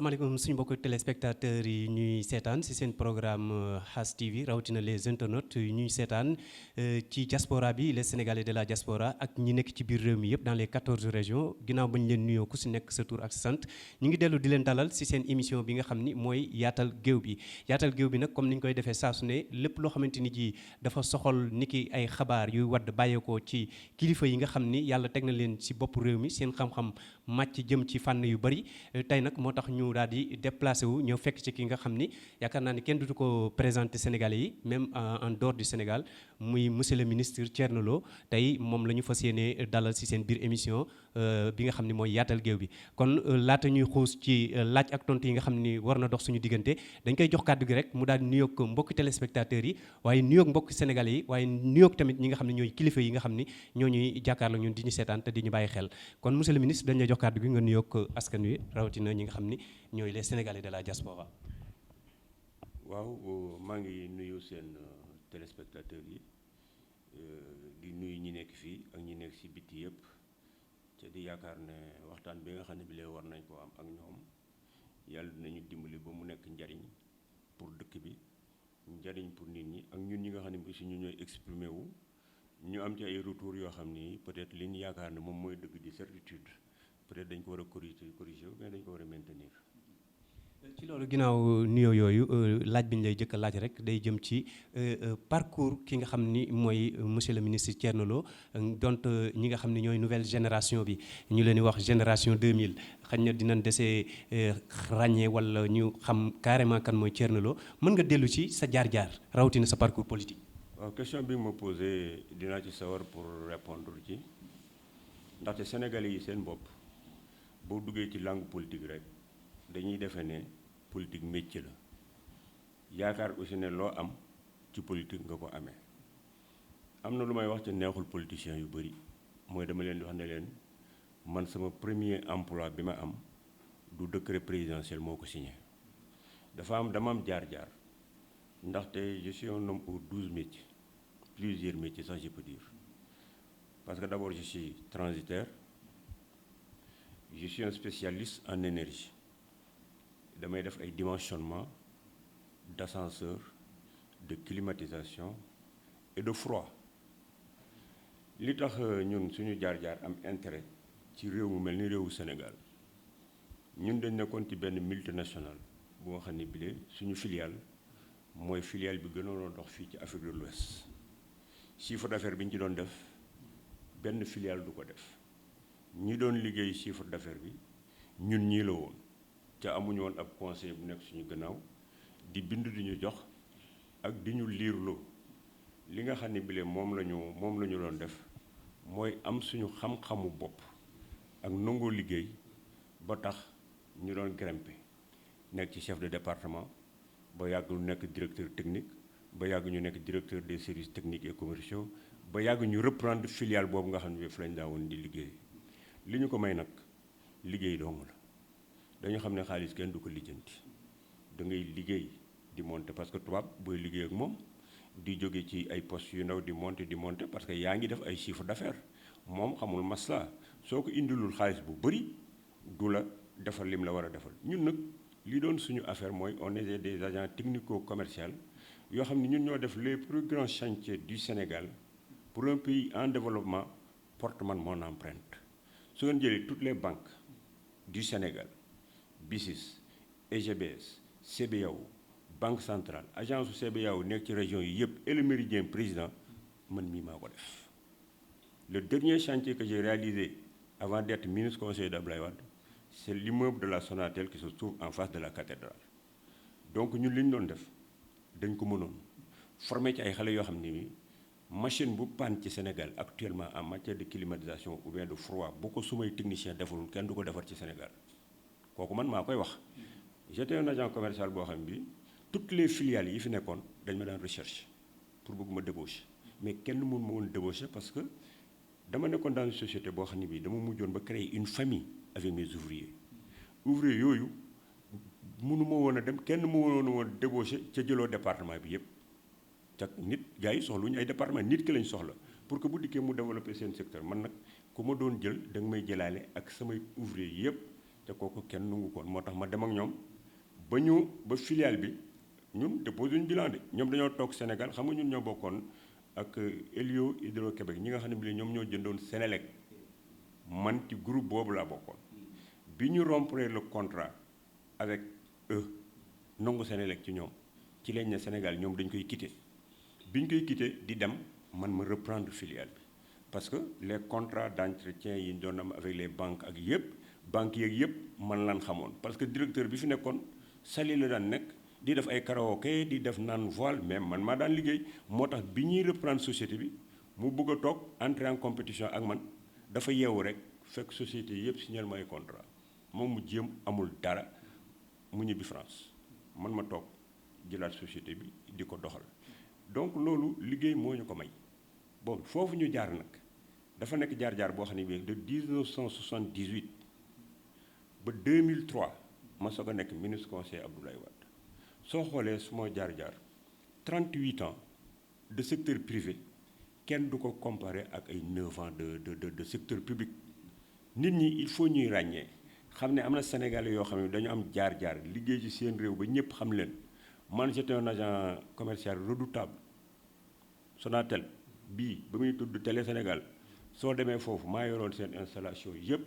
salaamaaleykum suñu mbokku téléspectateurs yi ñuy seetaan ci seen programme Hass TV rawatina les internautes yi ñuy seetaan ci diaspora bi les sénégalais de la diaspora ak ñi nekk ci biir réew mi yëpp dans les 14 régions ginnaaw ba ñu leen nuyoo ku ci nekk sa tur ak sa sant ñu ngi dellu di leen dalal ci seen émission bi nga xam ni mooy yaatal géew bi yaatal géew bi nag comme ni ñu koy defee saa su ne lépp loo xamante ni ji dafa soxal ni ki ay xabaar yuy wadd bàyyeekoo ci kilifa yi nga xam ni yàlla teg na leen ci bopp réew mi seen xam-xam màcc jëm ci fànn yu bari tey nag moo tax ñu daal di déplacé wu ñëw fekk ci ki nga xam ni yaakaar naa ni kenn dutu ko présenté Sénégalais yi même en dehors du Sénégal muy monsieur le ministre Thierno Lo tey moom la ñu fas yéene dalal ci seen biir émission bi nga xam ni mooy yaatal géew bi kon laata ñuy xuus ci laaj ak tontu yi nga xam ni war na dox suñu diggante dañ koy jox kàddu gi rek mu daal di nuyoog mbokki téléspectateurs yi waaye nuyoog mbokki Sénégalais yi waaye nuyoog tamit ñi nga xam ne ñooy kilifa yi nga xam ni ñoo ñuy jàkkaarloo ñun di ñu seetaan te di ñu bàyyi xel kon monsieur le ministre dañ lay jox kàddu gi nga nuyoog askan wi rawatina ñi nga xam ni ñooy les Sénégalais de la diaspora. waaw maa ngi nuyu seen téléspectateurs yi di nuyu ñi nekk fii ak ñi nekk ci biti yëpp te di yaakaar ne waxtaan bi nga xam ne bi lee war nañ koo am ak ñoom yàlla dinañu dimbali ba mu nekk njariñ pour dëkk bi njariñ pour nit ñi ak ñun ñi nga xam ne aussi ñu ñooy exprimer wu ñu am ci ay retours yoo xam ni peut-être li ñu yaakaar ne moom mooy dëgg di certitude peut-être dañ ko war a corriger mais dañ ko war a maintenir. ci loolu ginnaaw nuyoo yooyu laaj bi ñu lay jëkk a laaj rek day jëm ci parcours ki nga xam ni mooy monsieur le ministre Thierno Lo dont ñi nga xam ni ñooy nouvelle génération bi ñu leen di wax génération 2000 xañ na dinañ desee ràññee wala ñu xam carrément kan mooy Thierno Lo mën nga dellu ci sa jaar-jaar rawatina sa parcours politique. waaw question bi ma posé dinaa ci sawar pour répondre ci ndaxte sénégalais yi seen bopp boo duggee ci langue politique rek dañuy defe ne politique métier la yaakaar aussi ne loo am ci politique nga ko amee am na lu may wax ci neexul politiciens yu bëri mooy dama leen di wax ne leen man sama premier emploi bi ma am du décret présidentiel moo ko signé dama am jaar-jaar ndaxte je suis un homme aux 12 métiers plusieurs métiers sax je peux dire parce que d'abord je suis transitaire je suis un spécialiste en énergie damay def ay dimensionnement d'ascenseur de climatisation et de froid li tax ñun suñu jaar-jaar am intérêt ci réew mu mel ni réewu Sénégal ñun dañ nekkoon ci benn multinationale bu nga xam ne bile suñu filiale mooy filiale bi gënoon a dox fii ci Afrique de l'Ouest chiffre d'affaires bi ñu ci doon def benn filiale du ko def ñi doon liggéey chiffre d'affaires bi ñun ñii la woon ca amuñu woon ab conseil bu nekk suñu gannaaw di bind di ñu jox ak di ñu liirloo li nga xam ne bile moom la ñu doon def mooy am suñu xam-xamu bopp ak nangoo liggéey ba tax ñu doon grimper nekk ci chef de département ba yàgg ñu nekk directeur technique ba yàgg ñu nekk directeur des services techniques et commerciaux ba yàgg ñu reprendre filiale boobu nga xam ne bi fa lañ daawoon di liggéey li ñu ko may nag liggéey dong la dañu xam ne xaalis kenn du ko lijjanti da ngay liggéey di monter parce que tubaab booy liggéey ak moom di jóge ci ay postes yu ndaw di monter parce que yaa ngi def ay chiffre d'affaires moom xamul masla soo ko indilul xaalis bu bëri du la defal lim la war a defal ñun nag li doon suñu affaire mooy on est des agents technico-commerciaux yoo xam ne ñun ñoo def les plus grands chantiers du Sénégal pour un pays en développement porte man mon empreinte su ngeen jëlee toutes les banques du Sénégal BICIS EGBS CBAO Banque centrale agence su CBAO nekk ci région yi yëpp et le méridien président man mii maa ko def le dernier chantier que j'ai réalisé avant d'être ministre conseiller d'Abdoulaye Wade c'est l'immeuble de la Sonatel qui se trouve en face de la cathédrale donc ñun li ñu doon def dañ ko mënoon formé ci ay xale yoo xam ne ni machine bu panne ci Sénégal actuellement en matière de climatisation ou bien de froid bu ko sumay technicien defalul kenn du ko defar ci Sénégal kooku man maa koy wax j'étais un agent commercial boo xam bi toutes les filiales yi fi nekkoon dañ ma daan recherche pour bëgg ma débaucher mais kenn mënu ma woon débaucher parce que dama nekkoon dans une société boo xam ne bii dama mujjoon ba créer une famille avec mes ouvriers yooyu mënu ma woon a dem kenn mu woon woon débaucher ca jëloo département bi yëpp ca nit gars yi soxla ñu ay département nit ki lañ soxla pour que bu dikkee mu développer seen secteur man nag ku ma doon jël da nga may jëlaale ak samay ouvrier yëpp te kooku kenn nangu koon moo tax ma dem ak ñoom ba filiale bi ñun déposé ñu bilan de ñoom dañoo toog Sénégal xam nga ñun ñoo bokkoon ak Elio Hydro-Québec ñi nga xam ne bi ñoom ñoo jëndoon Sénélec man ci groupe boobu laa bokkoon bi ñu rompre le contrat avec eux nangu Sénélec ci ñoom ci lañ ne Sénégal ñoom dañ koy quitter bi ñu koy quitter di dem man ma reprendre filiale bi parce que les contrats d'entretien yi ñu doon am avec les banques ak yëpp banques yeeg yëpp man lan xamoon parce que directeur bi fi nekkoon Saly la daan nekk di def ay karaoké di def naan voile mais man maa daan liggéey moo tax bi ñuy reprendre société bi mu bëgg a toog entrer en compétition ak man dafa yeewu rek fekk société yëpp signal ma ay contrat moom mu jéem amul dara mu ñibbi France man ma toog jëlaat société bi di ko doxal donc loolu liggéey moo ñu ko may bon foofu ñu jaar nag dafa nekk jaar-jaar boo xam ne bii de 1978 ba 2003 ma soog a nekk ministre conseiller Abdoulaye Wade soo xoolee suma jaar-jaar 38 ans de secteur privé kenn du ko comparer ak ay 9 ans de secteur public nit ñi il faut ñuy ràññee xam ne am na Sénégalais yoo xam ne dañu am jaar-jaar liggéey ci seen réew ba ñëpp xam leen man j'étais un agent commercial redoutable Sonatel bii ba muy tudd Télé Sénégal soo demee foofu maa yoroon seen installation yëpp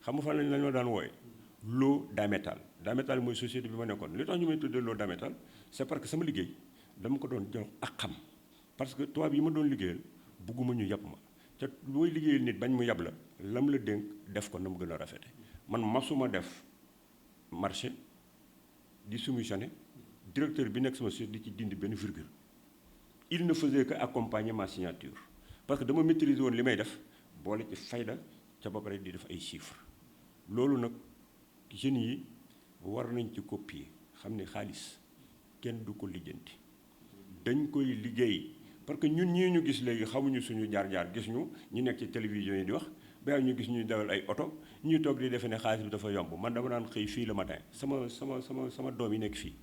xam nga fan lañ ma daan wooye Lo Damétal Damétal mooy société bi ma nekkoon li tax ñu may tuddee Lo Damétal c'est parce que sama liggéey dama ko doon jox ak xam parce que tubaab yi ma doon liggéeyal bugguma ñu yab ma te booy liggéeyal nit bañ mu yab la lam la dénk def ko na mu gën a rafete man masuma def marché di soumissionné directeur bi nekk sama société di ci dindi benn virgule il ne faisait que accompagner ma signature parce que dama maîtriser woon li may def boole ci fayda ca ba pare di def ay chiffres loolu nag jeunes yi war nañ ci copier xam ne xaalis kenn du ko lijjanti dañ koy liggéey parce que ñun ñii ñu gis léegi xamuñu suñu jaar-jaar gis ñu nekk ci télévision yi di wax ba ñu gis ñuy dawal ay oto ñuy toog di defe ne xaalis bi dafa yomb man dama daan xëy fii le matin sama doom yi nekk fii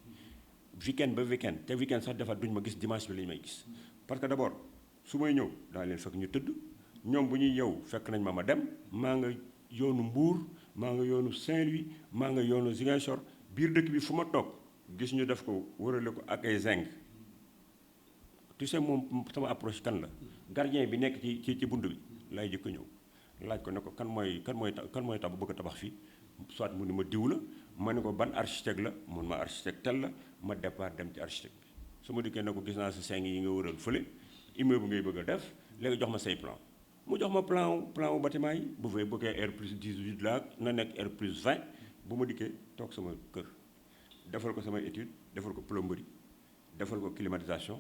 weekend ba weekend te weekend sax dafa duñ ma gis dimanche bi lañu may gis parce que d'abord su may ñëw daa leen fekk ñu tëdd ñoom bu ñuy ñëw fekk nañ ma dem maa nga yoonu Mbour maa nga yoonu Saint-Louis maa nga yoonu Ziguinchor biir dëkk bi fu ma toog gis ñu def ko wërale ko ak ay zinc tu sais moom sama approche kan la gardien bi nekk ci bunt bi lay jëkk ñëw laaj ko ne ko kan mooy tabax bëgg a tabax fii soit mu ni ma diw la ma ne ko ban architecte la mun ma architecte tel la ma départ dem ci architecte bi su ma dikkee ne ko gis naa si seng yi nga wëral fële immeuble ngay bëgg a def léegi jox ma say plan mu jox ma plan wu bâtiment yi bu fay bëggee R+18 la na nekk R+20 bu ma dikkee toog sama kër defal ko samay étude defal ko plomberie defal ko climatisation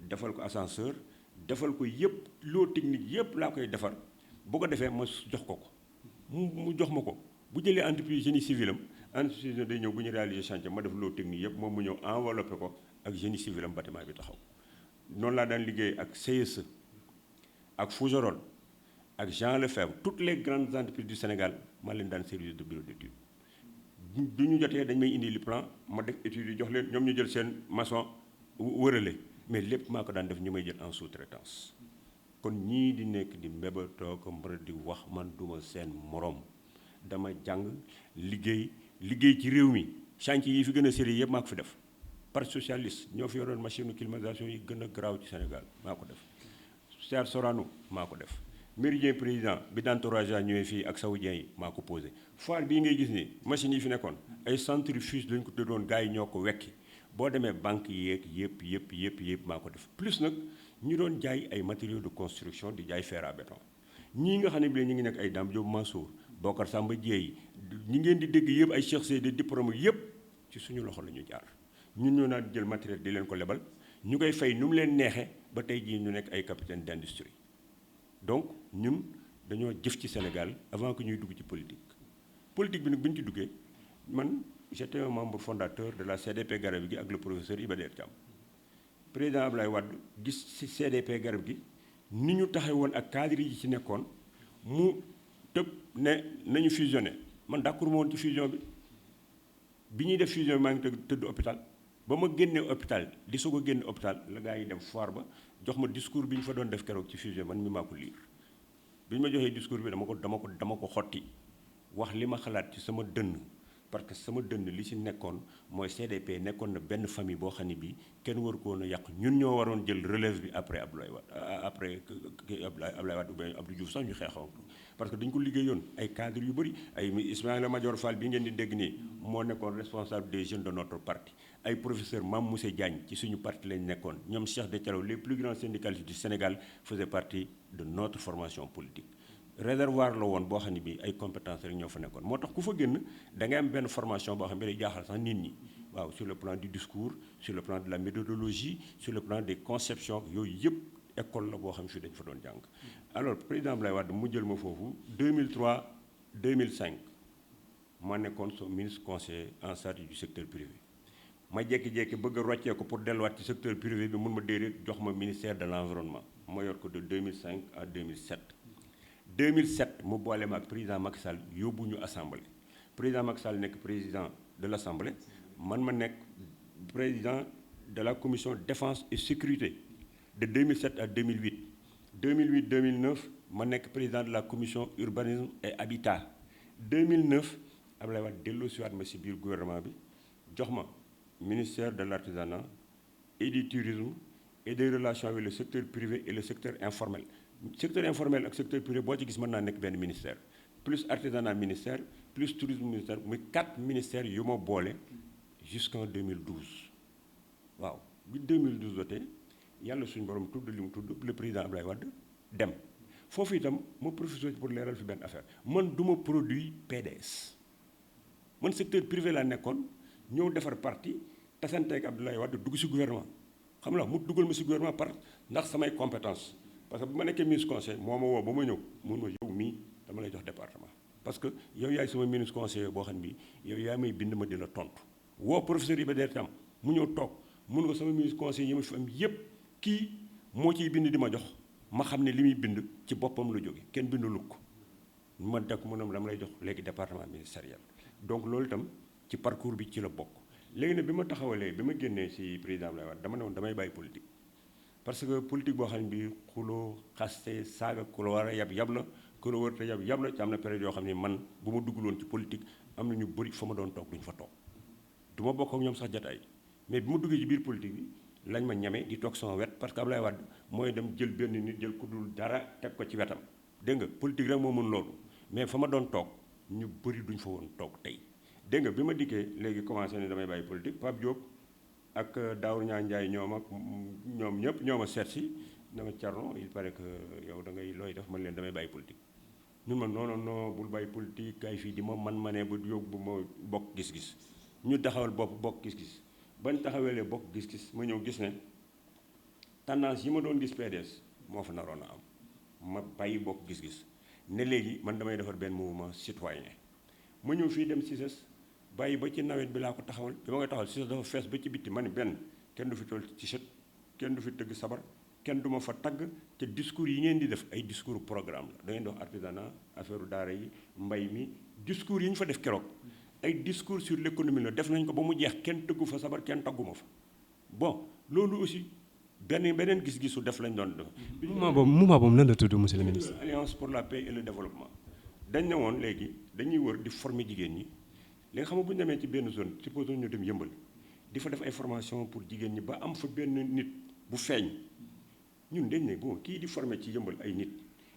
defal ko ascenseur defal ko yëpp loo technique yëpp laa koy defar bu ko defee ma jox ko mu jox ma ko bu jëlee entreprise génie civil am entreprise day ñëw bu ñu réaliser chantier ma def loo technique yëpp moom mu ñëw enveloppé ko ak génie civil am bâtiment bi taxaw noonu laa daan liggéey ak CSE ak Fougerolles ak Jean Lefebvre toutes les grandes entreprises du Sénégal ma leen daan service de bureau d'étude du ñu jotee dañ may indi li plan ma def études yi jox leen ñoom ñu jël seen maçon wërale mais lépp maa ko daan def ñu may jël en sous-traitance kon ñii di nekk di mbébatoo ko mbar di wax man duma seen morom dama jàng liggéey ci réew mi chantier yi fi gën a sérieux yëpp maa ko fi def parti socialiste ñoo fi yoroon machine climatisation yi gën a garaaw ci Sénégal maa ko def Serre Sorano maa ko def Méridien président bi d'entourage ñëwee fii ak saoudien yi maa ko posé foire bii ngay gis ni machines yi fi nekkoon ay centrifuge lañ ko tëddoon gars yi ñoo ko wekki boo demee banque yeeg yëpp maa ko def plus nag ñu doon jaay ay matériaux de construction di jaay fer à béton ñii nga xam ne bi ñu ngi nekk ay Dame Diop Mansour Bokar Samba Dieye ñi ngeen di dégg yëpp ay Cheikh Seydi diplôme yëpp ci suñu loxo la ñu jaar ñun ñoo naan jël matériel di leen ko lebal ñu koy fay nu mu leen neexee ba tey jii ñu nekk ay capitaine d'industrie donc ñun dañoo jëf ci Sénégal avant que ñuy dugg ci politique bi nag bi ñu ci duggee man j'étais un membre fondateur de la CDP Garab gi ak le professeur Iba Der Thiam président Ablaye Wade gis ci CDP Garab gi ni ñu taxe woon ak cadre yi ci nekkoon mu tëb ne nañu fusionné man d'accord ma woon ci fusion bi ñuy def fusion bi maa ngi tëdd hôpital ba ma génnee hôpital di soog a génne hôpital la gaa yi dem foire ba jox ma discours bi ñu fa doon def keroog ci fusion man mi maa ko lire bi ñu ma joxee discours bi dama ko xotti wax li ma xalaat ci sama dënn parce que sama dënn li ci nekkoon mooy CDP nekkoon na benn famille boo xam ne bii kenn waru ko woon a yàq ñun ñoo waroon jël relève bi après Abdoulaye Wade après Abdoulaye Wade ou bien Abdou Diouf sax ñu xeexoon parce que dañu ko liggéeyoon ay cadres yu bëri ay Ismaïla Madior Fall bi ngeen di dégg nii moo nekkoon responsable des jeunes de notre parti ay professeur Mame Moussé Diagne ci suñu parti lañ nekkoon ñoom Cheikh de Thialaw les plus grands syndicalistes du Sénégal faisaient partie de notre formation politique réservoir la woon boo xam ne bii ay compétences rek ñoo fa nekkoon moo tax ku fa génn da ngay am benn formation boo xam ne day jaaxal sax nit ñi waaw sur le plan du discours sur le plan de la méthodologie sur le plan des conceptions yooyu yëpp école la boo xam ne fii dañu fa doon jàng. alors président Abdoulaye Wade mu jël ma foofu 2003 2005 ma nekkoon son ministre conseiller en charge du secteur privé ma jékki-jékki bëgg a roccee ko pour delluwaat ci secteur privé bi mun ma déedéet jox ma ministère de l'environnement ma yor ko de 2005 à 2007. 2007 mu boole ma ak président Macky Sall yóbbu ñu assemblée président Macky Sall nekk président de l' assemblée man ma nekk président de la commission défense et sécurité de 2007 à 2008 2008 2009 ma nekk président de la commission urbanisme et habitat 2009 Abdoulaye Wade delloosiwaat ma si biir gouvernement bi jox ma ministère de l' artisanat et du tourisme et des relations avec le secteur privé et le secteur informel. secteur informel ak secteur privé boo ci gis mën naa nekk benn ministère plus artisanat ministère plus tourisme ministère muy 4 ministères yu ma boole jusqu'en 2012 waaw bi 2012 jotee yàlla suñu borom tudd li mu tudd le président Abdoulaye Wade dem foofu itam ma profité pour leeral fi benn affaire man du ma produit PDS man secteur privé laa nekkoon ñëw defar parti tasanteeg Abdoulaye Wade dugg si gouvernement xam nga mu dugal ma si gouvernement par ndax samay compétence parce que bu ma nekkee ministre conseil moo ma woo ba ma ñëw mun ma yow mii dama lay jox département parce que yow yaay sama ministre conseiller boo xam ne bii yow yaa may bind ma di la tontu woo professeur Iba Der Thiam mu ñëw toog mun nga sama ministre conseiller yi ma fi am yépp kii moo ciy bind di ma jox ma xam ne li muy bind ci boppam la jóge kenn bindu lukk ma dekk mu ne dama lay jox léegi département ministériel donc loolu itam ci parcours bi ci la bokk léegi nag bi ma taxawalee bi ma génnee ci président Abdoulaye Wade dama ne woon damay bàyyi politique parce que politique boo xam ne bii xuloo xaste saaga ku la war a yab la ku la war a yab la ci am na période yoo xam ne man bu ma dugguloon ci politique am na ñu bëri fa ma doon toog duñu fa toog du ma bokk ak ñoom sax jataay mais bi ma duggee ci biir politique bi lañ ma ñame di toog sama wet parce que Abdoulaye Wade mooy dem jël benn nit jël ku dul dara teg ko ci wetam dégg nga politique rek moo mën loolu mais fa ma doon toog ñu bëri duñ fa woon toog tey dégg nga bi ma dikkee léegi commencé ne damay bàyyi politique Pape Diop ak Daour Niang Ndiaye ñoom ñëpp ñoo ma seet si dama Thierno il paraît que yow da ngay looy def man leen damay bàyyi politique ñun ma non bul bàyyi politique kay fii di ma ne ba yóbbu ma bokk gis-gis ñu taxawal bokk gis-gis bañ taxawalee bokk gis-gis ma ñëw gis ne tendance yi ma doon gis PDS moo fa naroon a am ma bàyyi bokk gis-gis ne léegi man damay defar benn mouvement citoyen ma ñëw fii dem CICES bàyyi ba ci nawet bi laa ko taxawal bi ma koy taxawal CICES dafa fees ba ci bitti ma ne benn kenn du fi toll ci set kenn du fi tëgg sabar kenn du ma fa tagg te discours yi ngeen di def ay discours programme la da ngeen di wax artisanat affaire daara yi mbay mi discours yi ñu fa def keroog ay discours sur l'économie la def nañ ko ba mu jeex kenn tëggu fa sabar kenn tagguma fa bon loolu aussi beneen gis-gisu def lañ doon def. moment boobu nan la tudd monsieur le ministre. Alliance pour la paix et le développement dañ ne woon léegi dañuy wër di former jigéen ñi li nga xam ne bu ñu demee ci benn zone supposons ñu dem yëmbal di fa def ay formation pour jigéen ñi ba am fa benn nit bu feeñ ñun dañ ne bon kii di former ci yëmbal ay nit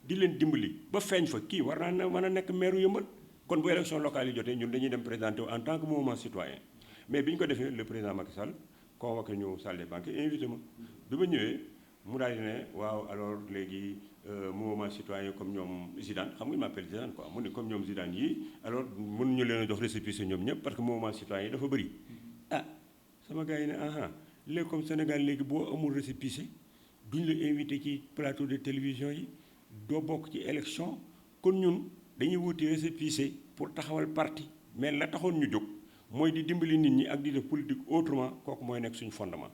di leen dimbali ba feeñ fa kii war naa mën a nekk maire yëmbal kon bu élection locale yi jotee ñun dañuy dem présenter en tant que mouvement citoyen mais bi ñu ko defee le président Macky Sall convoqué ñu salle des banques invité ma bi ma ñëwee mu daal di ne waaw alors léegi mouvement citoyen comme ñoom Zidane xam nga il m'appelle Zidane quoi mu ne comme ñoom Zidane yi alors mënuñu leen a jox récépissé ñoom ñëpp parce que mouvement citoyen yi dafa bëri ah sama gars yi ne léegi comme Sénégal léegi boo amul récépissé duñ la invité ci plateau de télévision yi doo bokk ci élection kon ñun dañuy wuti récépissé pour taxawal parti mais la taxoon ñu jóg mooy di dimbali nit ñi ak di def politique autrement kooku mooy nekk suñu fondement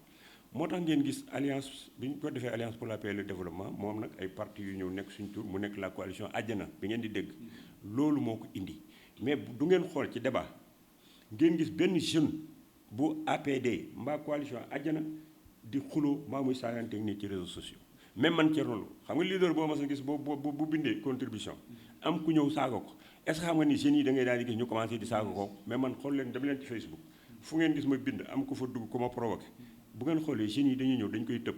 moo tax ngeen gis alliance bi ñu ko defee alliance pour la paix et le développement moom nag ay parti yu ñëw nekk suñu tur mu nekk la coalition Àjjana bi ngeen di dégg loolu moo ko indi mais du ngeen xool ci débat ngeen gis benn jeune bu APD mbaa coalition Àjjana di xuloo mbaa muy saagante nit ci réseaux sociaux même man Thierno Lo xam nga leader boo ma sa gis bu bindee contribution am ku ñëw saaga ko est-ce que xam nga ni jeunes yi da ngay daal di gis ñu commencé di saaga ko mais man xool leen dem leen ci Facebook fu ngeen gis ma bind am ko fa dugg ko ma provoqué bu ngeen xoolee jeunes yi dañuy ñëw dañ koy tëb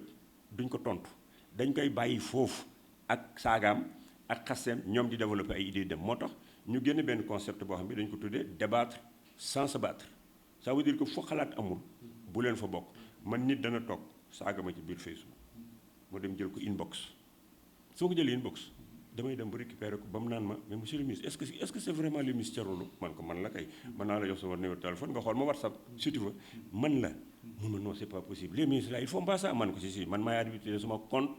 duñ ko tontu dañ koy bàyyi foofu ak saagaam ak xaseem ñoom di développer ay idées dem moo tax ñu génn benn concept boo xam ne dañ ko tuddee débattre sans se battre ça veut dire que fu xalaat amul bu leen fa bokk man nit dana toog saaga ma ci biir Facebook mu dem jël ko inbox soo ko jëlee inbox damay dem ba récupérer ko ba mu naan ma mais monsieur le ministre est-ce que c'est vraiment le ministre Thierno Lo man ko man la kay mën naa la jox sama numéro de téléphone nga xool ma WhatsApp si tu veux man la mun ma non c'est pas possible les ministres là ils font pas ça man ko si man maay administrer sama compte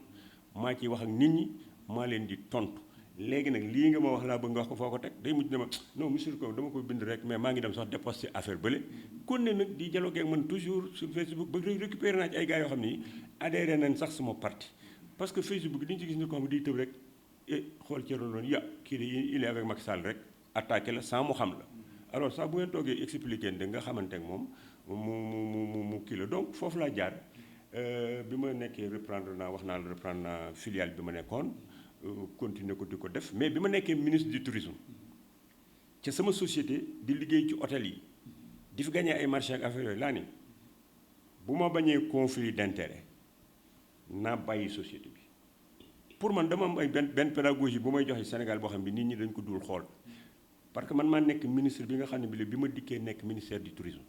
maa ciy wax ak nit ñi maa leen di tontu léegi nag lii nga ma wax laa bëgg nga wax ko foo ko teg day mujj ne ma non monsieur ko dama koy bind rek mais maa ngi dem sax déposter affaire bële kon ne nag di dialoguer ak man toujours sur Facebook ba récupérer naa ci ay gars yoo xam ni adhéré nañ sax sama parti parce que Facebook dañu ci gis ni ko xam ne di tëb rek xool Thierno Lo ya kii de il est avec Macky Sall rek attaqué la sans mu xam la alors ça bu ngeen toogee expliqué da nga xamante ak moom mu kii la donc foofu laa jaar bi ma nekkee reprendre naa filiale bi ma nekkoon continuer ko di ko def mais bi ma nekkee ministre du tourisme ca sama société di liggéey ci hôtel yi di fi gagné ay marché ak affaire yooyu laa ni bu ma bañee conflit d'intérêt naa bàyyi société bi pour man dama am ay benn pédagogie bu may joxe Sénégal boo xam ne nit ñi dañ ko dul xool parce que man maa nekk ministre bi nga xam ne bi ma dikkee nekk ministère du tourisme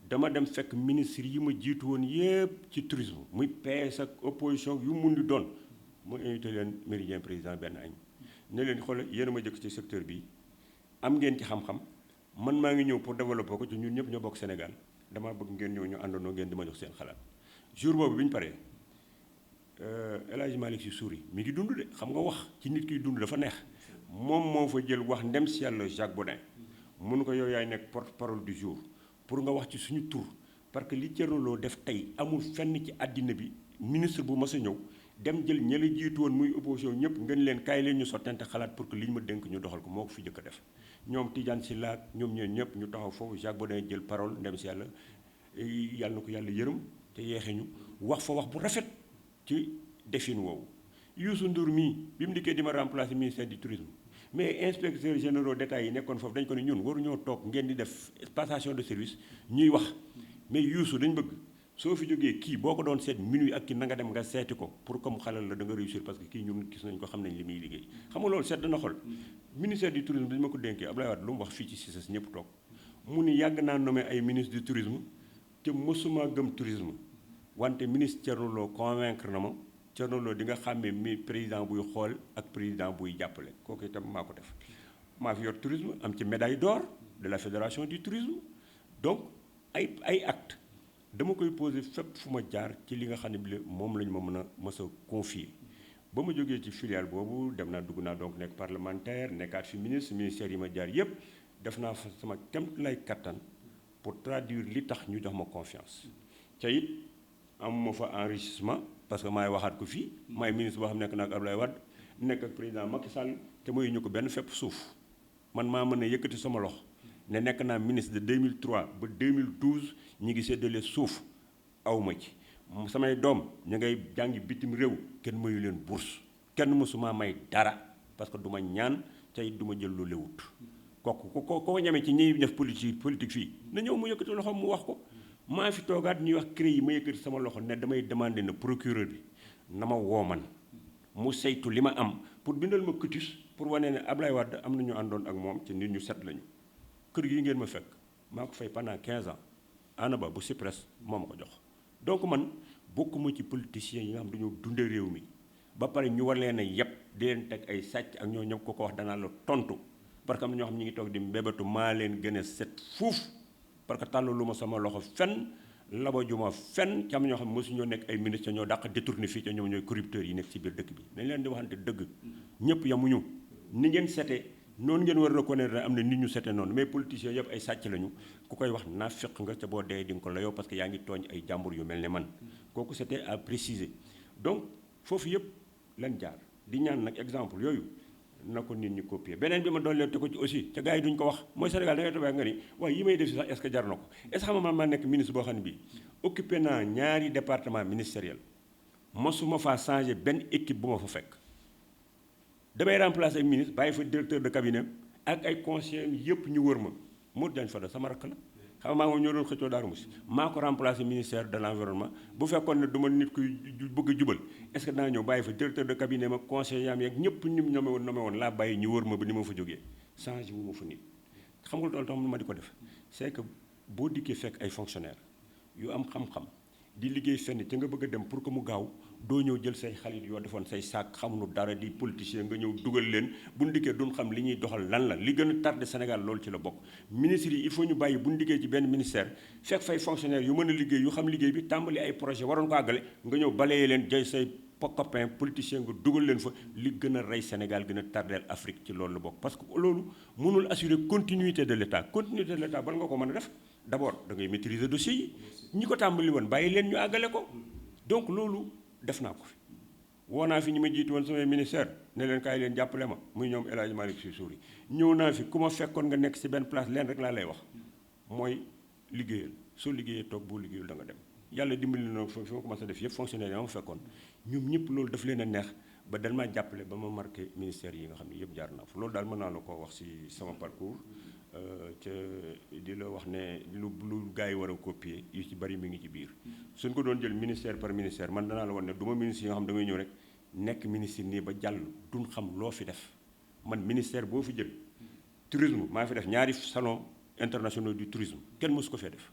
dama dem fekk ministre yi ma jiitu woon yépp ci tourisme muy PS ak opposition yu mun di doon mu invité leen Méridien président benn añ ne leen xoolal yéen a ma jëkk ci secteur bi am ngeen ci xam-xam man maa ngi ñëw pour développer ko ci ñun ñëpp ñoo bokk Sénégal damaa bëgg ngeen ñëw ñu àndandoo ngeen di ma jox seen xalaat jour boobu bi ñu paree El Hadj Malick Sy Souris mi ngi dund de xam nga wax ci nit kiy dund dafa neex moom moo fa jël wax ndem si yàlla Jacques Bodin mun ko yow yaay nekk porte-parole du jour pour nga wax ci suñu tur parce que li Thierno Lo def tey amul fenn ci àddina bi ministre bu mas a ñëw dem jël ña la jiitu woon muy opposition ñëpp ngeen leen kaay leen ñu sottante xalaat pour que li ñu ma dénk ñu doxal ko moo ko fi jëkk a def ñoom Tidiane Sylla ak ñoom ñëpp ñu taxaw foofu Jacques Bodin jël parole ndem si yàlla na ko yàlla yërëm te yeexe ñu wax fa wax bu rafet ci defin woowu Youssou Ndour mii bi mu dikkee di ma remplacer ministère du tourisme mais inspecteurs généraux d'État yi nekkoon foofu dañ ko ne ñun waruñoo toog ngeen di def passation de service ñuy wax mais Youssou dañ bëgg soo fi jógee kii boo ko doon seet minuit ak ki na nga dem nga seeti ko pour comme xalal la da nga réussir parce que kii ñun gis nañ ko xam nañ li muy liggéey xam nga loolu seet dana xol ministère du tourisme dañu ma ko dénkee Abdoulaye Wade lu mu wax fii ci CICES ñëpp toog mu ni yàgg naa nommé ay ministre du tourisme te mësuma gëm tourisme wante ministre Thierno Lo convaincre na ma Thierno Lo di nga xàmmee mi président buy xool ak président buy jàppale kooku itam maa ko def maa fi yor tourisme am ci médaille d'or de la fédération du tourisme donc ay acte dama koy posé fépp fu ma jaar ci li nga xam ne bi moom la ñu ma mën a mës a confier ba ma jógee ci filiale boobu dem naa dugg naa donc nekk parlementaire nekkaat fi ministère yi ma jaar yépp def naa fa sama kemt lay kattan pour traduire li tax ñu jox ma confiance ca it amuma fa enrichissement parce que maay waxaat ko fii maay ministre boo xam nekk naa ak Abdoulaye Wade nekk ak président Macky Sall te mooy ñu ko benn fépp suuf man maa mën a yëkkati sama loxo ne nekk naa ministre de 2003 ba 2012 ñi ngi séddale suuf awma ci samay doom ñu ngay jàngi bitim réew kenn mayu leen bourse kenn mësuma may dara parce que du ma ñaan tey du ma jël lu lewut kooku ko ñamee ci ñiy def politique fii na ñëw mu yëkkati loxo mu wax ko maa fi toogaat ñuy wax CREI yi ma yëkkati sama loxo ne damay demander na procureur bi na ma woo man mu saytu li ma am pour bindal ma quitus pour wane ne Ablaye Wade am na ñu àndoon ak moom ci nit ñu set lañu kër gi ngeen ma fekk maa ko fay pendant 15 ans ana ba bu CIPRES moo ma ko jox donc man bokkuma ci politiciens yi nga xam dañoo dundee réew mi ba pare ñu war leen a yëpp di leen teg ay sàcc ak ñoo ñëpp ko wax danaa la tontu parce que am na ñoo xam ñi ngi toog di mbébétu maa leen gën a set fuuf parce que tàllalu ma sama loxo fenn labajuma fenn ci am ñoo xam ne mosuñoo nekk ay ministres ñoo dàq détourné fii te ñoom ñooy corrupteurs yi nekk ci biir dëkk bi nañ leen di waxante dëgg ñëpp yamuñu ni ngeen sete noonu ngeen war a reconnaître am na nit ñu sete noonu mais politiciens yëpp ay sàcc lañu ku koy wax naa fekk nga ca boo dee di nga ko layoo parce que yaa ngi tooñ ay jàmbur yu mel ne man kooku c'était à préciser donc foofu yëpp lan jaar di ñaan nag exemple yooyu na ko nit ñi copier beneen bi ma doon leen te ko ci aussi ca gars yi duñ ko wax mooy Sénégal da ngay toog nga ni waaye yi may def si sax est-ce que jar na ko est-ce que xam nga maa nekk ministre boo xam ne bii occupé naa ñaari département ministériel mosuma faa changé benn équipe bu ma fa fekk damay remplacer ministre bàyyi fa directeur de cabinet ak ay conseillers yëpp ñu wër ma Modou Diagne Fada sama rakk la xam nga maa ngi ñoo doon xëccoo Darou Moussi maa ko remplacé ministère de l'environnement bu fekkoon ne du ma nit kuy bëgg a jubal est-ce que naa ñëw bàyyi fa directeur de cabinet ma conseiller yaam yeeg ñëpp ñi mu nommé woon laa bàyyi ñu wër ma ba ni ma fa jógee changé wu ma fa nit xam nga loolu tax ma di ko def c'est que boo dikkee fekk ay fonctionnaires yu am xam-xam di liggéey fenn ca nga bëgg a dem pour que mu gaaw doo ñëw jël say xalit yoo defoon say saak xamuñu dara di politicien nga ñëw dugal leen bu ñu dikkee duñ xam li ñuy doxal lan la li gën a tardé Sénégal loolu ci la bokk ministres yi il faut ñu bàyyi bu ñu liggéey ci benn ministère fekk fay fonctionnaire yu mën a liggéey yu xam liggéey bi tàmbali ay projet waroon ko àggale nga ñëw balayee leen jay say copain politicien nga dugal leen fa li gën a rey Sénégal gën a tardeel Afrique ci loolu la bokk parce que loolu mënul assurer continuité de l'État continuité de l'État bala nga ko mën a def d'abord da ngay maîtriser dossier yi ñi ko tàmbali woon bàyyi leen ñu àggale ko donc loolu def naa ko fi woo naa fi ñi ma jiitu woon samay ministère ne leen kaay leen jàppale ma muy ñoom El Hadj Malick Sy Souris ñëw naa fi ku ma fekkoon nga nekk ci benn place leen rek laa lay wax mooy liggéeyal soo liggéeyee toog boo liggéeyul da nga dem yàlla dimbali na fi ma commencé def yëpp fonctionnaire yi ma fekkoon ñoom ñëpp loolu daf leen a neex ba dañ maa jàppale ba ma marqué ministère yi nga xam ne yëpp jaar naa fa loolu daal mën naa la koo wax ci sama parcours ca di la wax ne lu gars yi war a copier yu ci bari mi ngi ci biir suñ ko doon jël ministère par ministère man danaa la wan ne du ma ministre yi nga xam da ngay ñëw rek nekk ministre nii ba jàll duñ xam loo fi def man ministère boo fi jël tourisme maa fi def ñaari salon internationaux du tourisme kenn mësu ko fee def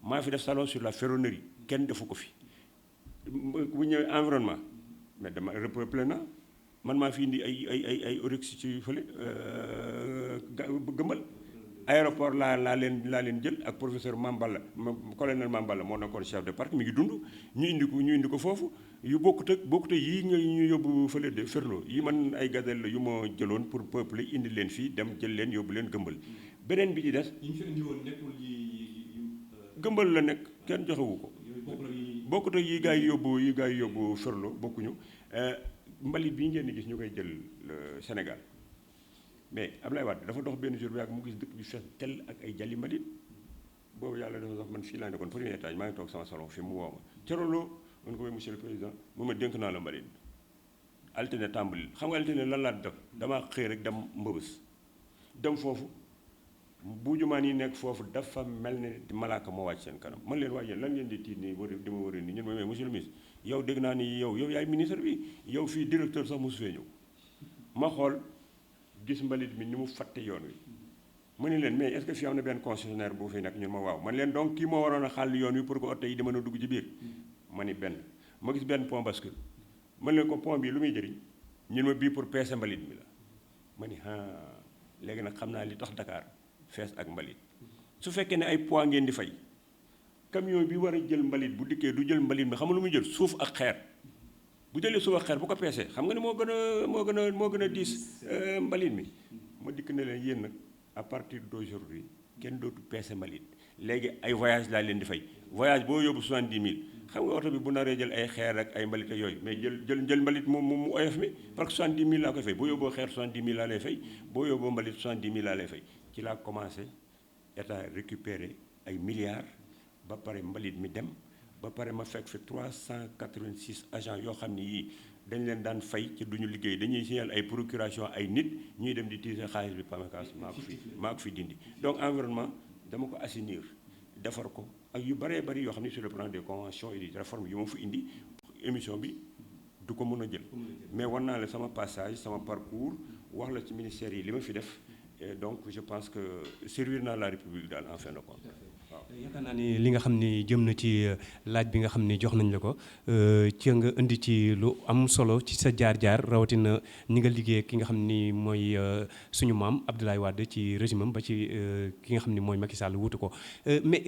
maa fi def salon sur la ferronnerie kenn defu ko fi bu ñëwee environnement mais dama repeuplé na man maa fi indi ay oryx ci fële gëmbal aéroport laa leen jël ak professeur Mamballa colonel Mamballa moo nekkoon chef de parc mi ngi dund ñu indi ko foofu yu bokkut ak yii nga ñu yóbbu fële de Ferlo yi man ay gazelle la yu ma jëloon pour peuple indi leen fii dem jël leen yóbbu leen gëmbal beneen bi ci des yi ñu fi indi woon nekkul gëmbal la nekk kenn joxewu ko bokkut ak yi gars yi yóbbu Ferlo bokkuñu mbalit bii ngeen di gis ñu koy jël Sénégal mais Abdoulaye Wade dafa dox benn jour bi ak mu gis dëkk bi fees tel ak ay jali mbalit boobu yàlla dafa sax man fii laa nekkoon premier étage maa ngi toog sama salon fi mu woo ma Corolo man ko may monsieur le président mu ma dénk naa la mbalit altine tàmbali xam nga altine lan laa def damaa xëy rek dem Mbëbës dem foofu bu jumaan yi nekk foofu dafa mel ne malaaka moo wàcc seen kanam man leen waaj lan ngeen di tiit nii di ma wëri nii ñun ma mais monsieur le ministre yow dégg naa ni yow yaay ministre bi yow fii directeur sax mosu fee ñëw ma xool gis mbalit mi ni mu fatte yoon wi ma ne leen mais est-ce que fii am na benn concessionnaire bu fi nekk ñun ma waaw man leen donc kii moo waroon a xàll yoon wi pour que oto yi di mën a dugg ci biir ma ni benn ma gis benn pont bascule man leen ko pont bii lu muy jëriñ ñun ma bii pour peese mbalit mi la ma ni léegi nag xam naa li tax Dakar fees ak mbalit su fekkee ne ay poids ngeen di fay camion bi war a jël mbalit bu dikkee du jël mbalit mi xam nga lu muy jël suuf ak xeer bu jëlee suuf ak xeer bu ko peesee xam nga ne moo gën a diis mbalit mi ma dikk ne leen yéen nag à partir d'aujourd'hui kenn dootu peese mbalit léegi ay voyage laa leen di fay voyage boo yóbbu 70 000 xam nga oto bi bu naree jël ay xeer ak ay mbalit ak yooyu mais jël mbalit mu oyof mi parce que 70 000 laa koy fay boo yóbboo xeer 70 000 laa lay fay boo yóbboo mbalit 70 000 laa lay fay ci laa commencé état récupérer ay milliards ba pare mbalit mi dem ba pare ma fekk fi 386 agents yoo xam ne yii dañ leen daan fay ci duñu liggéey dañuy signal ay procuration ay nit ñuy dem di tiise xaalis bi PAMECAS maa ko fi dindi donc environnement dama ko assainir defar ko ak yu bëree bëri yoo xam ne sur le plan des conventions et des réformes yu ma fa indi émission bi du ko mën a jël mais war naa la sama passage sama parcours wax la ci ministère yi li ma fi def et donc je pense que servir naa la République daal en fin de compte waaw. yaakaar naa ni li nga xam ni jëm na ci laaj bi nga xam ni jox nañ la ko ci nga indi ci lu am solo ci sa jaar-jaar rawatina ñi nga liggéey ki nga xam ni mooy suñu maam Abdoulaye Wade ci régime am ba ci ki nga xam ni mooy Macky Sall wutu ko mais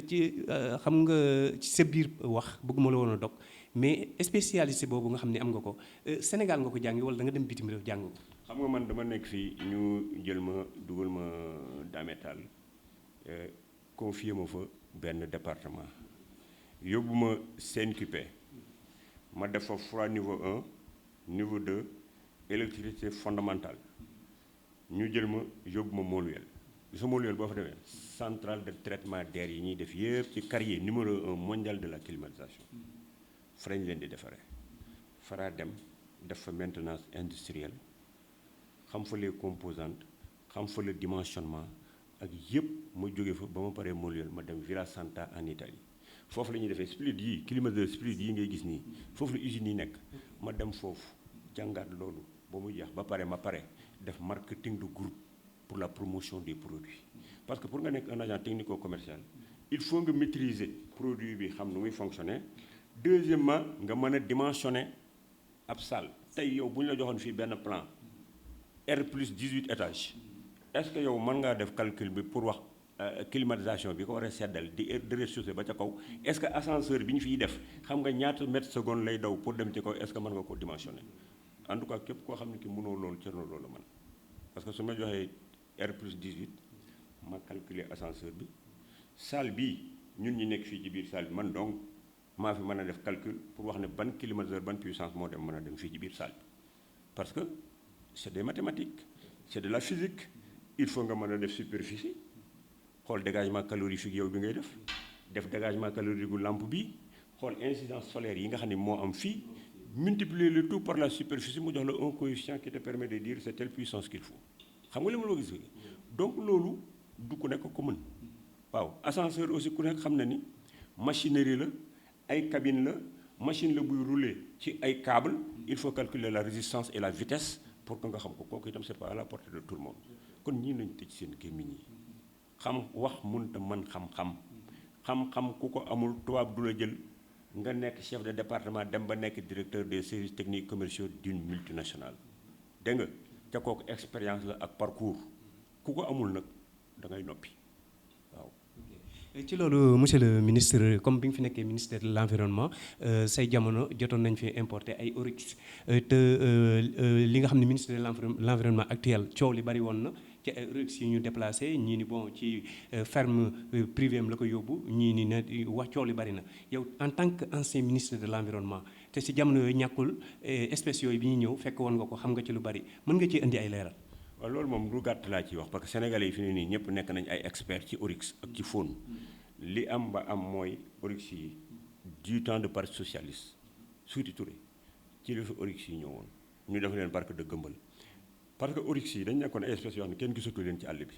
ci xam nga ci sa biir wax bëgguma la woon a dog mais spécialité boobu nga xam ni am nga ko Sénégal nga ko jàngi wala da nga dem bitim réew jàng ko. xam nga man dama nekk fii ñu jël ma dugal ma Dametal confié ma fa benn département yóbbu ma CNQP ma def fa froid niveau 1 niveau 2 électricité fondamentale ñu jël ma yóbbu ma Moluel gis nga Moluel boo fa demee centrale de traitement d'air yi ñuy def yëpp ci carrière numéro 1 mondial de la climatisation fa lañ leen di defaree faraa dem def fa maintenance industrielle xam fa les composantes xam fa le dimensionnement ak yëpp ma jóge fa ba ma paree Molière ma dem Villa Santa en Italie foofu la ñuy defee split yi climatiseur split yi ngay gis nii foofu la usines yi nekk ma dem foofu jàngaat loolu ba mu jeex ba pare ma pare def marketing de groupe pour la promotion des produits parce que pour nga nekk un agent technico-commercial il faut nga maîtriser produit bi xam nu muy fonctionner deuxièmement nga mën a dimensionner ab salle tey yow bu ñu la joxoon fii benn plan R plus 18 étages est-ce que yow mën ngaa def calcul bi pour wax climatisation bi ko war a seddal di rez-de-chaussée ba ca kaw est-ce que ascenseur bi ñu fiy def xam nga ñaata mètre seconde lay daw pour dem ci kaw est-ce que mën nga ko dimensionner en tout cas képp koo xam ne ki mënoo loolu cër na loolu man parce que su ma joxee R plus 18 ma calculer ascenseur bi salle bii ñun ñi nekk fii ci biir salle bi man donc maa fi mën a def calcul pour wax ne ban climatiseur ban puissance moo dem mën a dem fii ci biir salle bi parce que c'est des mathématiques c'est de la physique il faut nga mën a def superficie xool dégagement calorifique yow bi ngay def dégagement calorifique gu lampe bi xool incidence solaire yi nga xam ne moo am fii multiplier le tout par la superficie mu jox la un coefficient qui te permet de dire c'est telle puissance qu'il faut xam nga li ma la gis donc loolu du ku nekk ko mën waaw ascenseur aussi ku nekk xam na ni machinerie la ay cabine la machine la buy rouler ci ay câble il faut calculer la résistance et la vitesse pour que nga xam ko kooku itam c'est pas à la portée de tout le monde kon ñii nañ tëj seen gémmiñ yi xam wax mënta mën xam-xam ku ko amul tubaab du la jël nga nekk chef de département dem ba nekk directeur des services techniques commerciaux d'une multinationale dégg nga ca kooku expérience la ak parcours ku ko amul nag da ngay noppi waaw. ci loolu monsieur le ministre comme bi nga fi nekkee ministère de l'environnement say jamono jotoon nañ fi importer ay oryx te li nga xam ne ministre de l'environnement actuel coow li bari woon na ci ay oryx yi ñu déplacé ñii ni bon ci ferme privée am la ko yóbbu ñii ni ne wax coow li bari na yow en tant que ancien ministre de l'environnement te si jamono yooyu ñàkkul espèces yooyu bi ñuy ñëw fekk woon nga ko xam nga ci lu bari mën nga ci indi ay leeral. waaw loolu moom lu gàtt laa ciy wax parce que sénégalais yi fi ne nii ñëpp nekk nañ ay experts ci oryx ak ci faune li am ba am mooy oryx yi du temps de parti socialiste Souti Touré ci la fi oryx yi ñëwoon ñu def leen parc de Gëmbal parce que oryx yi dañ nekkoon ay espèces yoo xam ne kenn gisatu leen ci àll bi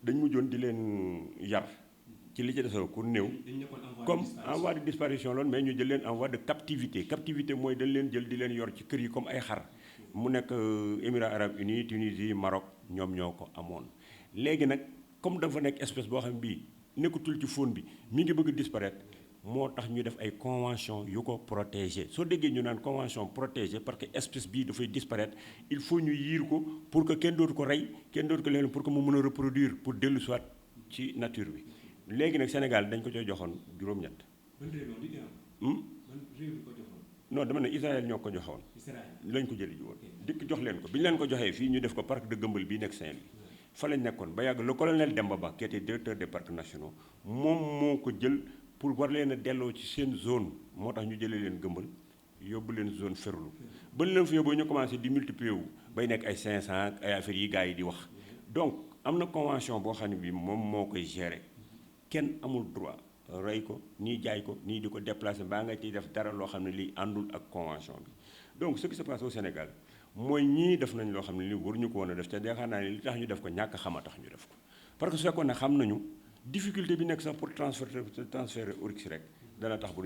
dañ mujjoon di leen yar ci li ci desoo ku néew comme en voie de disparition loolu mais ñu jël leen en voie de captivité mooy dañ leen jël di leen yor ci kër yi comme ay xar mu nekk Émirats arabes unis Tunisie Maroc ñoom ñoo ko amoon léegi nag comme dafa nekk espèce boo xam ne bii nekkatul ci faune bi mi ngi bëgg disparaître moo tax ñu def ay convention yu ko protéger soo déggee ñu naan convention protégée parce que espèce bii dafay disparaître il faut ñu yiir ko pour que kenn dootu ko rey kenn dootu ko leen pour que mu mën a reproduire pour dellu soit ci nature bi léegi nag Sénégal dañ ko coy joxoon juróom-ñett. non dama ne Israël ñoo ko joxoon lañ ko jëli ji woon dikk jox leen ko bi ñu leen ko joxee fii ñu def ko parc de Gëmbal bii nekk Saint-Louis fa lañ nekkoon ba yàgg le colonel Demba Ba qui était directeur des parcs nationaux moom moo ko jël pour war leen a delloo ci seen zone moo tax ñu jëlee leen Gëmbal yóbbu leen zone ferlu ba leen fa yóbbu ñu commencé di multiplier wu bay nekk ay 500 ak ay affaires yi gars yi di wax donc am na convention boo xam ne bi moom moo koy gérer kenn amul droit rey ko nii jaay ko nii di ko déplacer mbaa nga ciy def dara loo xam ne lii àndul ak convention bi donc ce qui se passe au Sénégal mooy ñii def nañ loo xam ne lii waruñu ko woon a def te yaakaar naa ne li tax ñu def ko ñàkk xam a tax ñu def ko parce que su fekkoon ne xam nañu difficulté bi nekk sax pour transférer oryx rek dana tax ba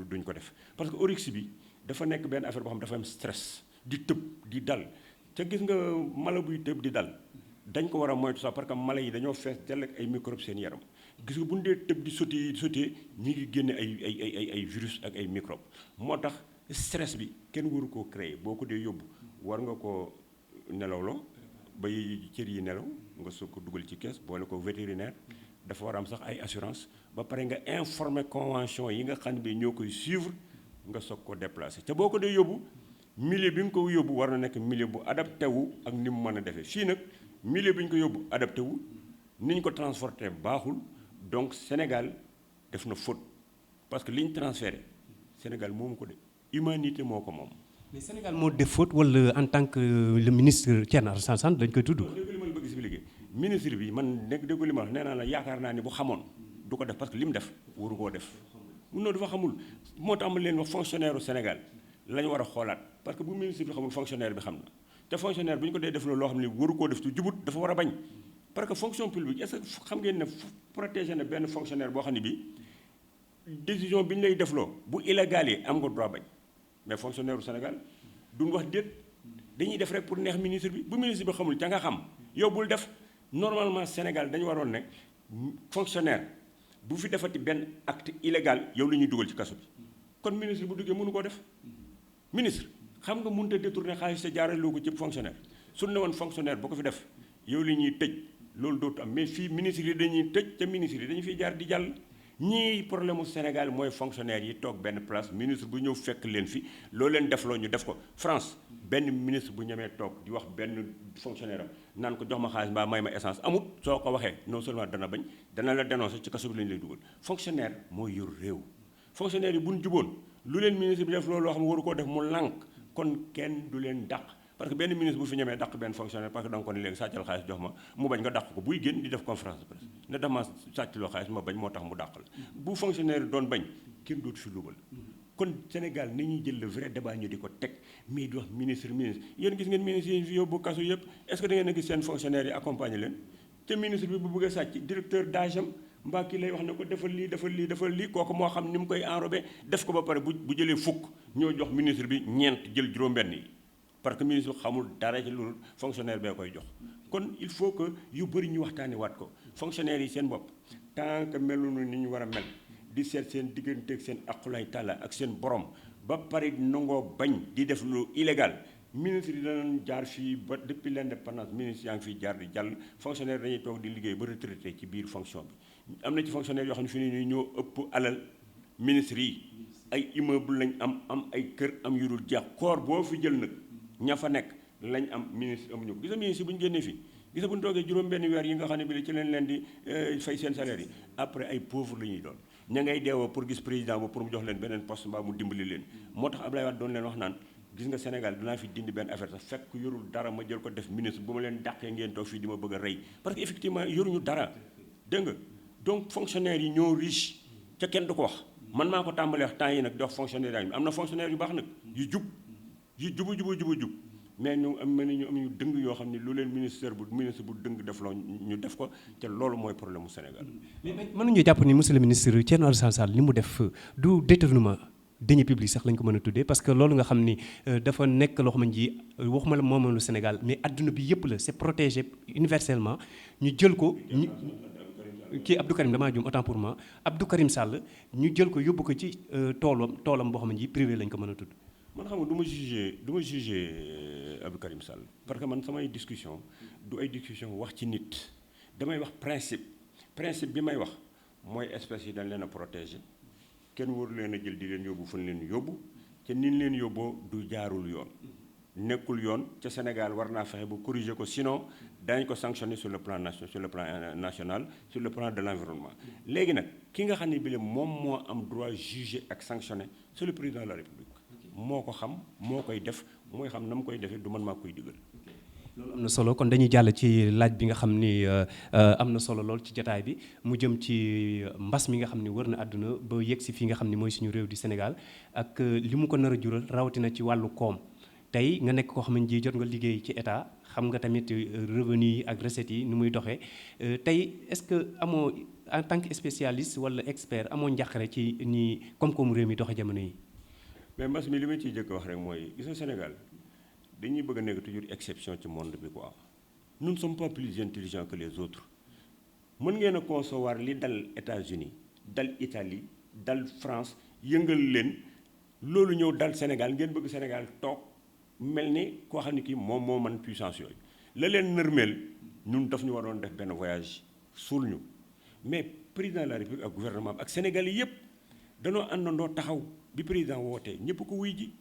duñ ko def parce que oryx bi dafa nekk benn affaire boo xam dafa am stress di tëb di dal te gis nga mala buy tëb di dal dañ ko war a moytu sax parce que mala yi dañoo fees dell ak ay microbes seen yaram gis nga bu ñu dee tëb di sauter ñi ngi génne ay virus ak ay microbes moo tax stress bi kenn waru koo créer boo ko dee yóbbu war nga ko nelawloo bay cër yi nelaw nga soog ko dugal ci kees boole ko vétérinaire dafa war a am sax ay assurance ba pare nga informer convention yi nga xam ne bi ñoo koy suivre nga soog ko déplacer te boo ko dee yóbbu milieu bi nga ko yóbbu war na nekk milieu bu adapté wu ak ni mu mën a defee fii nag milieu bi ñu ko yóbbu adapté wu ni ñu ko transporté baaxul donc Sénégal def na faute parce que li ñu transféré Sénégal moomu ko de humanité moo ko moom. mais Sénégal moo def faute wala en tant que le ministre Thierno Alassane Sall dañ koy tudd. dégg li ma la bëgg expliquer ministre bi man nekk dégg li ma wax nee naa la yaakaar naa ni bu xamoon du ko def parce que li mu def waru koo def mun na dafa xamul moo tax ma leen wax fonctionnaire u Sénégal la ñu war a xoolaat parce que bu ministre bi xamul fonctionnaire bi xam na te fonctionnaire bu ñu ko dee def loo xam ne waru koo def ci jubut dafa war a bañ parce que fonction publique est-ce que xam ngeen ne protéger na benn fonctionnaire boo xam ne bii décision bi ñu lay defloo bu illégal yi am nga droit bañ mais fonctionnaire u Sénégal duñ wax déet dañuy def rek pour neex ministre bi bu ministre bi xamul ca nga xam yow bul def normalement Sénégal dañu waroon ne fonctionnaire bu fi defati benn acte illégal yow la ñuy dugal ci kaso bi kon ministre bu duggee mënu koo def ministre xam nga mënut a détourner xaalis te jaarale loo ko ci fonctionnaire su ne woon fonctionnaire boo ko fi def yow li ñuy tëj loolu dootu am mais fii ministre yi dañuy tëj te ministre yi dañu fiy jaar di jàll ñii problème mu Sénégal mooy fonctionnaire yi toog benn place ministre bu ñëw fekk leen fi loolu leen defloo ñu def ko France benn ministre bu ñemee toog di wax benn fonctionnaire am naan ko jox ma xaalis mbaa may ma essence amut soo ko waxee non seulement dana bañ dana la dénoncer ci kaso bi lañu lay dugal fonctionnaire mooy yor réew fonctionnaire yi bu ñu juboon lu leen ministre bi def loolu loo xam ne waru koo def mu lànk kon kenn du leen dàq parce que benn ministre bu fi ñemee dàq benn fonctionnaire parce que da nga ko ne léegi sàccal xaalis jox ma mu bañ nga dàq ko buy génn di def conférence de presse ne dama sàccaloo xaalis ma bañ moo tax mu dàq la bu fonctionnaire doon bañ kenn dootu fi lubal kon Sénégal ni ñuy jël le vrai débat ñu di ko teg mais di wax ministre yéen gis ngeen ministre yi fi yóbbu kaso yëpp est-ce que da ngeen a gis seen fonctionnaire yi accompagner leen te ministre bi bu bëggee sàcc directeur d'agence am mbaa kii lay wax ne ko defal lii kooku moo xam ni mu koy enrobé def ko ba pare bu jëlee fukk ñoo jox ministre bi ñeent jël juróom-benn yi parce que ministre xamul dara ci lu fonctionnaire bee koy jox kon il faut que yu bëri ñu waxtaane waat ko fonctionnaire yi seen bopp tant que melunu ni ñu war a mel di seet seen digganteeg seen aqulay tàlla ak seen borom ba pare nangoo bañ di def lu illégal ministre yi danañ jaar fii ba depuis l'indépendance ministre yaa ngi fiy jaar di jàll fonctionnaire dañuy toog di liggéey ba retraité ci biir fonction bi am na ci fonctionnaire yoo xam ne fi ne nii ñoo ëpp alal ministre yi ay immeuble lañ am ay kër am yu dul jeex corps boo fi jël nag ña fa nekk lañ am ministre amuñu ko gis nga ministre bu ñu génnee fii gis nga bu ñu toogee juróom-benn weer yi nga xam ne bi ci leen di fay seen salaire yi après ay pauvre la ñuy doon ña ngay deewoo pour gis président ba pour mu jox leen beneen poste mbaa mu dimbali leen moo tax Abdoulaye Wade doon leen wax naan gis nga Sénégal dinaa fi dindi benn affaire sax fekk yorul dara ma jël ko def ministre bu ma leen dàqee ngeen toog fii di ma bëgg a rey parce que effectivement yoruñu dara dégg nga donc fonctionnaires yi ñoo riche ca kenn du ko wax man maa ko tàmbalee wax temps yi nag di wax fonctionnaire yi am na fonctionnaire yu baax nag yu jub mais ñu am ñu dëng yoo xam ne lu leen ministre bu dëng def loo ñu def ko te loolu mooy problème mu Sénégal. mais mënuñu jàpp ni monsieur le ministre Thierno Alassane Sall li mu def du détournement deniers publics sax lañ ko mën a tuddee parce que loolu nga xam ni dafa nekk loo xam ne ji waxuma la moomalu Sénégal mais adduna bi yëpp la c'est protégé universellement ñu jël ko ñu kii Abdou Karim damaa juum autant pour moi Abdou Karim Sall ñu jël ko yóbbu ko ci toolam boo xam ne ji privé lañ ko mën a tudd. man xam nga du ma jugé Abdou Karim Sall parce que man samay discussion du ay discussion wax ci nit damay wax principe bi may wax mooy espèces yi dañ leen a protéger kenn waru leen a jël di leen yóbbu fan leen yóbbu te ni leen yóbboo du jaarul yoon nekkul yoon ca Sénégal war naa fexe ba corriger ko sinon dañ ko sanctionner sur le plan national sur le plan de l'environnement léegi nag ki nga xam ne bi moom moo am droit juger ak sanctionner c'est le président de la République moo ko xam moo koy def mooy xam na mu koy defee du man maa koy digal. loolu am na solo kon dañuy jàll ci laaj bi nga xam ni am na solo lool ci jataay bi mu jëm ci mbas mi nga xam ni wër na àdduna ba yegg si fii nga xam ni mooy suñu réew di Sénégal ak li mu ko nar a jural rawatina ci wàllu koom tey nga nekk koo xam ne ji jot nga liggéey ci état xam nga tamit revenu yi ak recettes yi ni muy doxee tey est-ce que amoo en tant que spécialiste wala expert amoo njàqare ci ni koom-koomu réew mi doxe jamono yi. mais mbas mi li ma ciy jëkk wax rek mooy gis nga Sénégal dañuy bëgg a nekk toujours exception ci monde bi quoi nous ne sommes pas plus intelligents que les autres mën ngeen a concevoir li dal États-Unis dal Italie dal France yëngal leen loolu ñëw dal Sénégal ngeen bëgg Sénégal toog mel ni koo xam ne kii moom moo mën puissance yooyu la leen nërmeel ñun daf ñu waroon def benn voyage suul ñu mais président de la République ak gouvernement ak Sénégal yi yëpp danoo àndandoo taxaw bi président wootee ñëpp ko wuy ji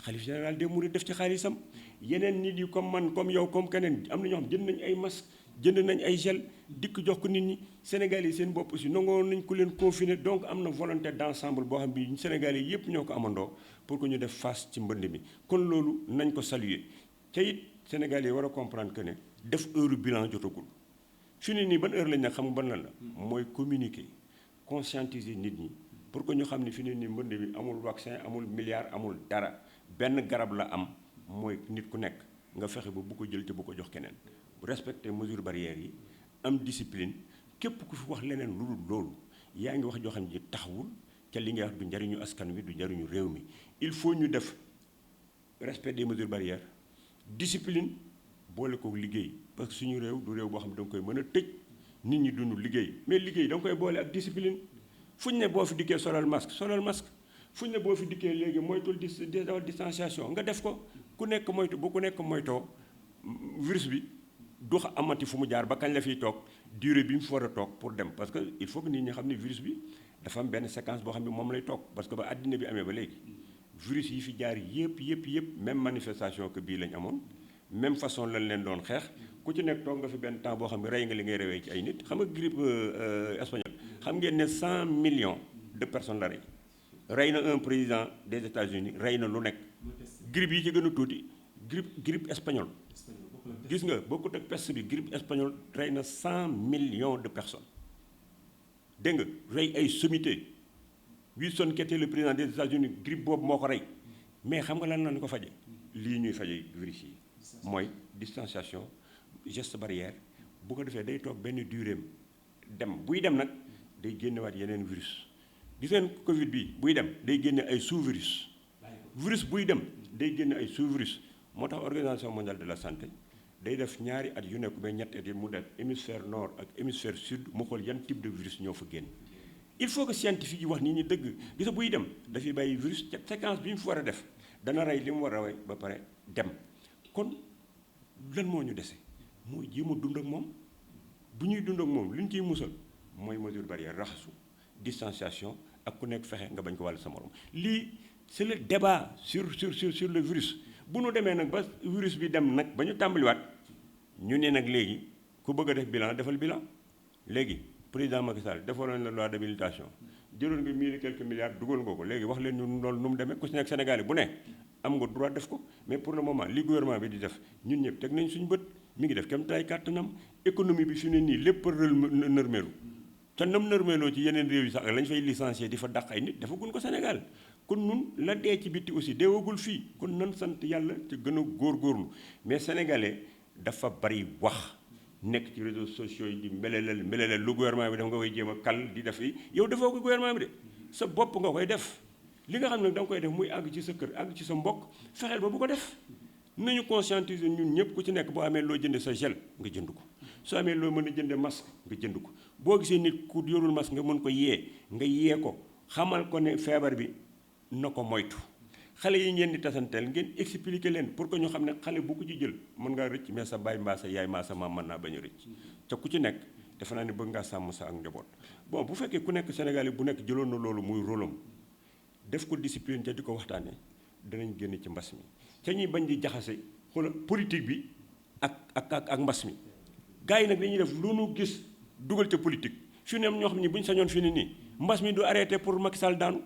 xalif général des mourides def ci xaalisam yeneen nit yi comme man comme yow comme keneen am na ñoo xam jënd nañ ay masque jënd nañ ay gel dikk jox ko nit ñi Sénégal yi seen bopp aussi nangoo nañ ko leen confiner donc am na volonté d'ensemble boo xam bi Sénégal yi yëpp ñoo ko amandoo pour que ñu def face ci mbënd mi kon loolu nañ ko saluer te it Sénégal yi war a comprendre que ne def heure bilan jotagul fi ni nii ban heure lañ nag xam ban lan la mooy communiquer conscientiser nit ñi pour que ñu xam ne fi ne nii mbënd bi amul vaccin amul milliard amul dara benn garab la am mooy nit ku nekk nga fexe ba bu ko jël te bu ko jox keneen respecter mesures barrières yi am discipline képp ku fi wax leneen lu dul loolu yaa ngi wax joo xam ne taxawul ca li ngay wax du njariñu askan wi du njariñu réew mi il faut ñu def respect des mesures barrières discipline boole ko liggéey parce que suñu réew du réew boo xam ne da nga koy mën a tëj nit ñi dund liggéey mais liggéey da nga koy boole ak discipline fuñ ne boo fi dikkee solal masque fuñ ne boo fi dikkee léegi moytul dawal distanciation nga def ko ku nekk moytu bu ku nekk moytoo virus bi du amati fu mu jaar ba kañ la fiy toog durée bi mu fi war a toog pour dem parce que il faut que nit ñi xam ne virus bi dafa am benn séquence boo xam ne moom lay toog parce que ba àddina bi amee ba léegi virus yi fi jaar yëpp même manifestation que bii lañ amoon même façon lañ leen doon xeex ku ci nekk toog nga fi benn temps boo xam ne rey nga li ngay rewee ci ay nit xam nga grippe espagnole xam ngeen ne 100 millions de personnes la rey na un président des États-Unis rey na lu nekk grippe yi ci gën a tuuti grippe espagnole gis nga bokkut ak peste bi grippe espagnole rey na 100 millions de personnes dégg nga rey ay sommité Wilson qui était le président des États-Unis grippe boobu moo ko rey mais xam nga lan lañu ko faje lii ñuy faje virus yi mooy distanciation geste barrière bu ko defee day toog benn durée dem buy dem nag day génnewaat yeneen virus gis ngeen Covid bi buy dem day génne ay sous-virus virus buy dem day génne ay sous-virus moo tax organisation mondiale de la santé day def ñaari at yu nekk ba ñetti at yi mu def hémisphère nord ak hémisphère sud mu xool yan type de virus ñoo fa génn il faut que scientifique yi wax nit ñi dëgg gis nga buy dem dafay bàyyi virus ca séquence bi mu fi war a def dana rey li mu war a rey ba pare dem kon lan moo ñu dese mooy jéem a dund ak moom bu ñuy dund ak moom li ñu ciy musal mooy mesure barrière raxasu distanciation ak ku nekk fexe nga bañ ko wàll sa morom lii c'est le débat sur le virus bu nu demee nag ba virus bi dem nag ba ñu tàmbaliwaat ñu ne nag léegi ku bëgg a def bilan defal bilan léegi président Macky Sall defaloon la loi d'habilitation jëloon nga 1000 et quelques milliards dugal nga ko léegi wax leen ñu loolu nu mu demee ku si nekk Sénégal bu ne am nga droit def ko mais pour le moment li gouvernement bi di def ñun ñëpp teg nañ suñu bët mi ngi def kem tay kàttanam économie bi fi ne nii lépp nërmeelu te nam nërmeeloo ci yeneen réew yi sax lañ fay licencier di fa dàq ay nit dafa gun ko Sénégal kon nun la dee ci bitti aussi deewagul fii kon nan sant yàlla te gën a góorgóorlu mais sénégalais dafa bari wax nekk ci réseaux sociaux yi di mbelelel lu gouvernement bi daf nga koy jéem a kal di def yi yow defoo ko gouvernement bi de sa bopp nga koy def li nga xam ne da nga koy def muy àgg ci sa kër àgg ci sa mbokk fexeel ba bu ko def nañu conscientiser ñun ñëpp ku ci nekk boo amee loo jënde sa gel nga jënd ko soo amee loo mën a jënde masque nga jënd ko boo gisee nit ku yorul masque nga mën ko nga yee ko xamal ko ne feebar bi na ko moytu xale yi ngeen di tasanteel ngeen expliquer leen pour que ñu xam ne xale bu ko ci jël mën ngaa rëcc mais sa baay mbaa sa yaay mbaa sa maam mën naa bañ a rëcc te ku ci nekk defe naa ne bëgg ngaa sàmm sa ak njaboot bon bu fekkee ku nekk Sénégal yi bu nekk jëloon na loolu muy rôlam def ko discipline te di ko waxtaanee danañ génn ci mbas mi ca ñuy bañ di jaxase xoolal politique bi ak mbas mi gars yi nag dañuy def lu nu gis dugal ca politique fi ne am ñoo xam ne bu ñu sañoon fi ne nii mbas mi du arrêté pour Macky Sall daanu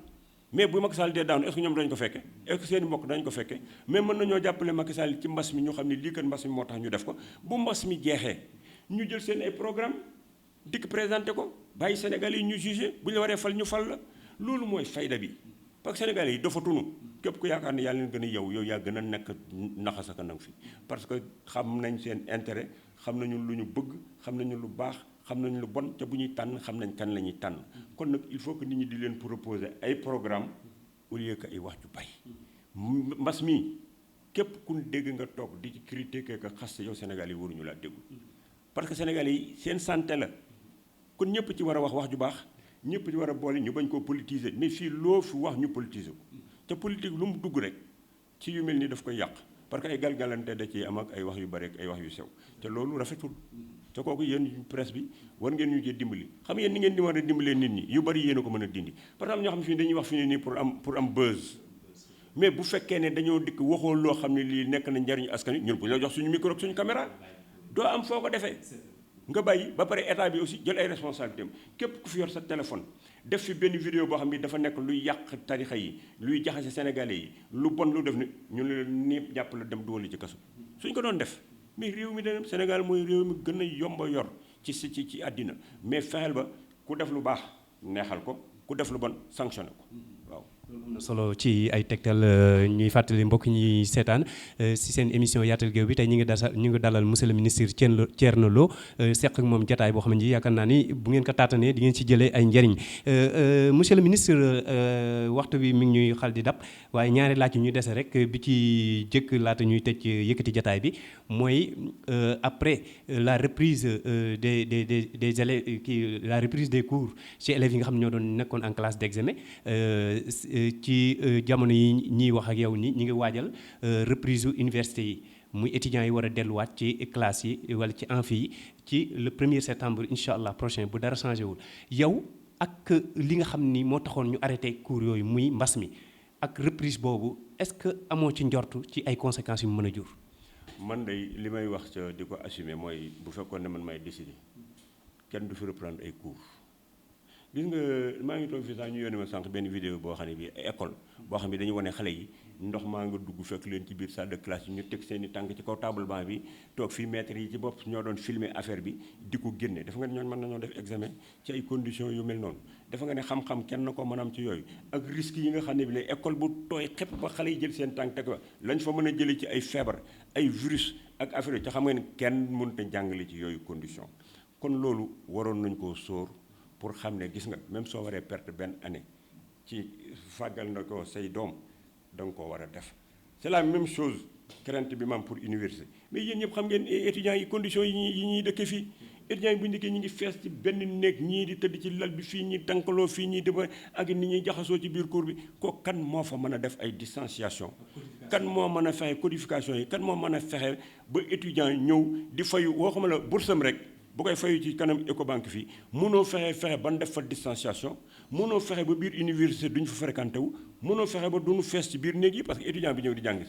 mais bu Macky Sall dee daanu est-ce que ñoom dañu ko fekke est-ce que seen i mbokk dañu ko fekke mais mën nañoo jàppale Macky Sall ci mbas mi ñu xam ne lii kat mbas mi moo tax ñu def ko bu mbas mi jeexee ñu jël seen ay programme dikk présenté ko bàyyi Sénégalais yi ñu jugé bu ñu la waree fal ñu fal la loolu mooy fayda bi parce que Sénégalais yi dafa tunu képp ku yaakaar ne yaa leen gën a yow yaa gën a nekk naxasaka nag fi parce que xam nañ seen intérêt xam nañu lu ñu bëgg xam nañu lu baax xam nañu lu bon te bu ñuy tànn xam nañ kan la ñuy tànn kon nag il faut que nit ñi di leen proposer ay programme au lieu que ay wax ju bay mbas mi képp ku dégg nga toog di ci critiquer que xas yow Sénégal yi waruñu laa déglu parce que Sénégal yi seen santé la kon ñëpp ci war a wax ju baax ñëpp ci war a boole ñu bañ koo politiser mais fii loo fi wax ñu politiser ko te politique lu mu dugg rek ci yu mel ni daf koy yàq parce que ay galgalante da ciy am ak ay wax yu bari ak ay wax yu sew te loolu rafetul te kooku yéen presse bi war ngeen ñu cee dimbali xam ngeen ni ngeen di war a dimbalee nit ñi yu bari yéen a ko mën a dindi par exemple ñoo xam ne fii dañuy wax fi ne nii pour am buzz mais bu fekkee ne dañoo dikk waxoo loo xam ne lii nekk na njariñu askan wi ñun bu ñu la jox suñu micro ak suñu caméra doo am foo ko defee nga bàyyi ba pare état bi aussi jël ay responsabilités am képp ku fi yor sa téléphone def fi benn vidéo boo xam ni dafa nekk luy yàq tarixa yi luy jaxase sénégalais yi lu bon lu def ni ñu ne nii jàpp la dem dugal ci kaso suñ ko doon def mais réew mi dana Sénégal mooy réew mi gën a yomba yor ci àddina mais fexeel ba ku def lu baax neexal ko ku def lu bon sanctionné ko waaw am na solo ci ay tegtal ñuy fàttali mbokk ñuy seetaan si seen émission yaatal géew bi tey ñu ngi dalal monsieur le ministre Thierno Lo seq ak moom jataay boo xam ne yaakaar naa ni bu ngeen ko taatanee di ngeen ci jëlee ay njëriñ monsieur le ministre waxtu bi mi ngi ñuy xal di dab waaye ñaari laaj yu ñu dese rek bi ci jëkk laata ñuy tëj yëkkati jataay bi mooy après la reprise des élèves la reprise des cours ci élèves yi nga xam ne ñoo doon nekkoon en classe d'examen ci jamono yi ñiy wax ak yow ni ñi ngi waajal reprise université yi muy étudiants yi war a delluwaat ci classe yi wala ci amphi yi ci le 1er septembre incha allah prochain bu dara changé wul yow ak li nga xam ni moo taxoon ñu arrêté cours yooyu muy mbas mi ak reprise boobu est-ce que amoo ci njortu ci ay conséquences yu mu mën a jur. man de li may wax ca di ko assumer mooy bu fekkoon ne man may décider kenn du fi reprendre ay cours. gis nga maa ngi toog fii sax ñu yónnee ma sànq benn vidéo boo xam ne bii école boo xam ne dañuy wane xale yi ndox maa nga dugg fekk leen ci biir salle de classe yi ñu teg seen i tànk ci kaw table banc bi toog fii maître yi ci bopp ñoo doon filmer affaire bi di ko génne dafa nga ne ñoon mën nañoo def examen ci ay conditions yu mel noonu dafa nga ne xam-xam kenn na ko mën a am ci yooyu ak risques yi nga xam ne bi la école bu tooy xepp ba xale yi jël seen tànk teg ba lañ fa mën a jëlee ci ay feebar ay virus ak affaire yi te xam nga ne kenn mënut a jàngale ci yooyu condition kon loolu waroon nañ koo sóor pour xam ne gis nga même soo waree perte benn année ci fàggal na ko say doom da nga koo war a def c'est la même chose crainte bi ma am pour université mais yéen ñëpp xam ngeen étudiants yi conditions yi ñuy dëkkee fii étudiants yi bu ñu dikkee ñu ngi fees ci benn néeg ñii di tëdd ci lal bi fii ñii dankaloo fii ñii dema ak nit ñuy jaxasoo ci biir cours bi ko kan moo fa mën a def ay distanciation kan moo mën a fexe codification yi kan moo mën a fexe ba étudiant ñëw di fayu waxuma la boursam rek bu koy fayu ci kanam Ecobank fii mënoo fexe ban def fa distanciation mënoo fexe ba biir université duñu fa fréquenté wu mënoo fexe ba duñu fees ci biir néeg yi parce que étudiant bi ñëw di jàng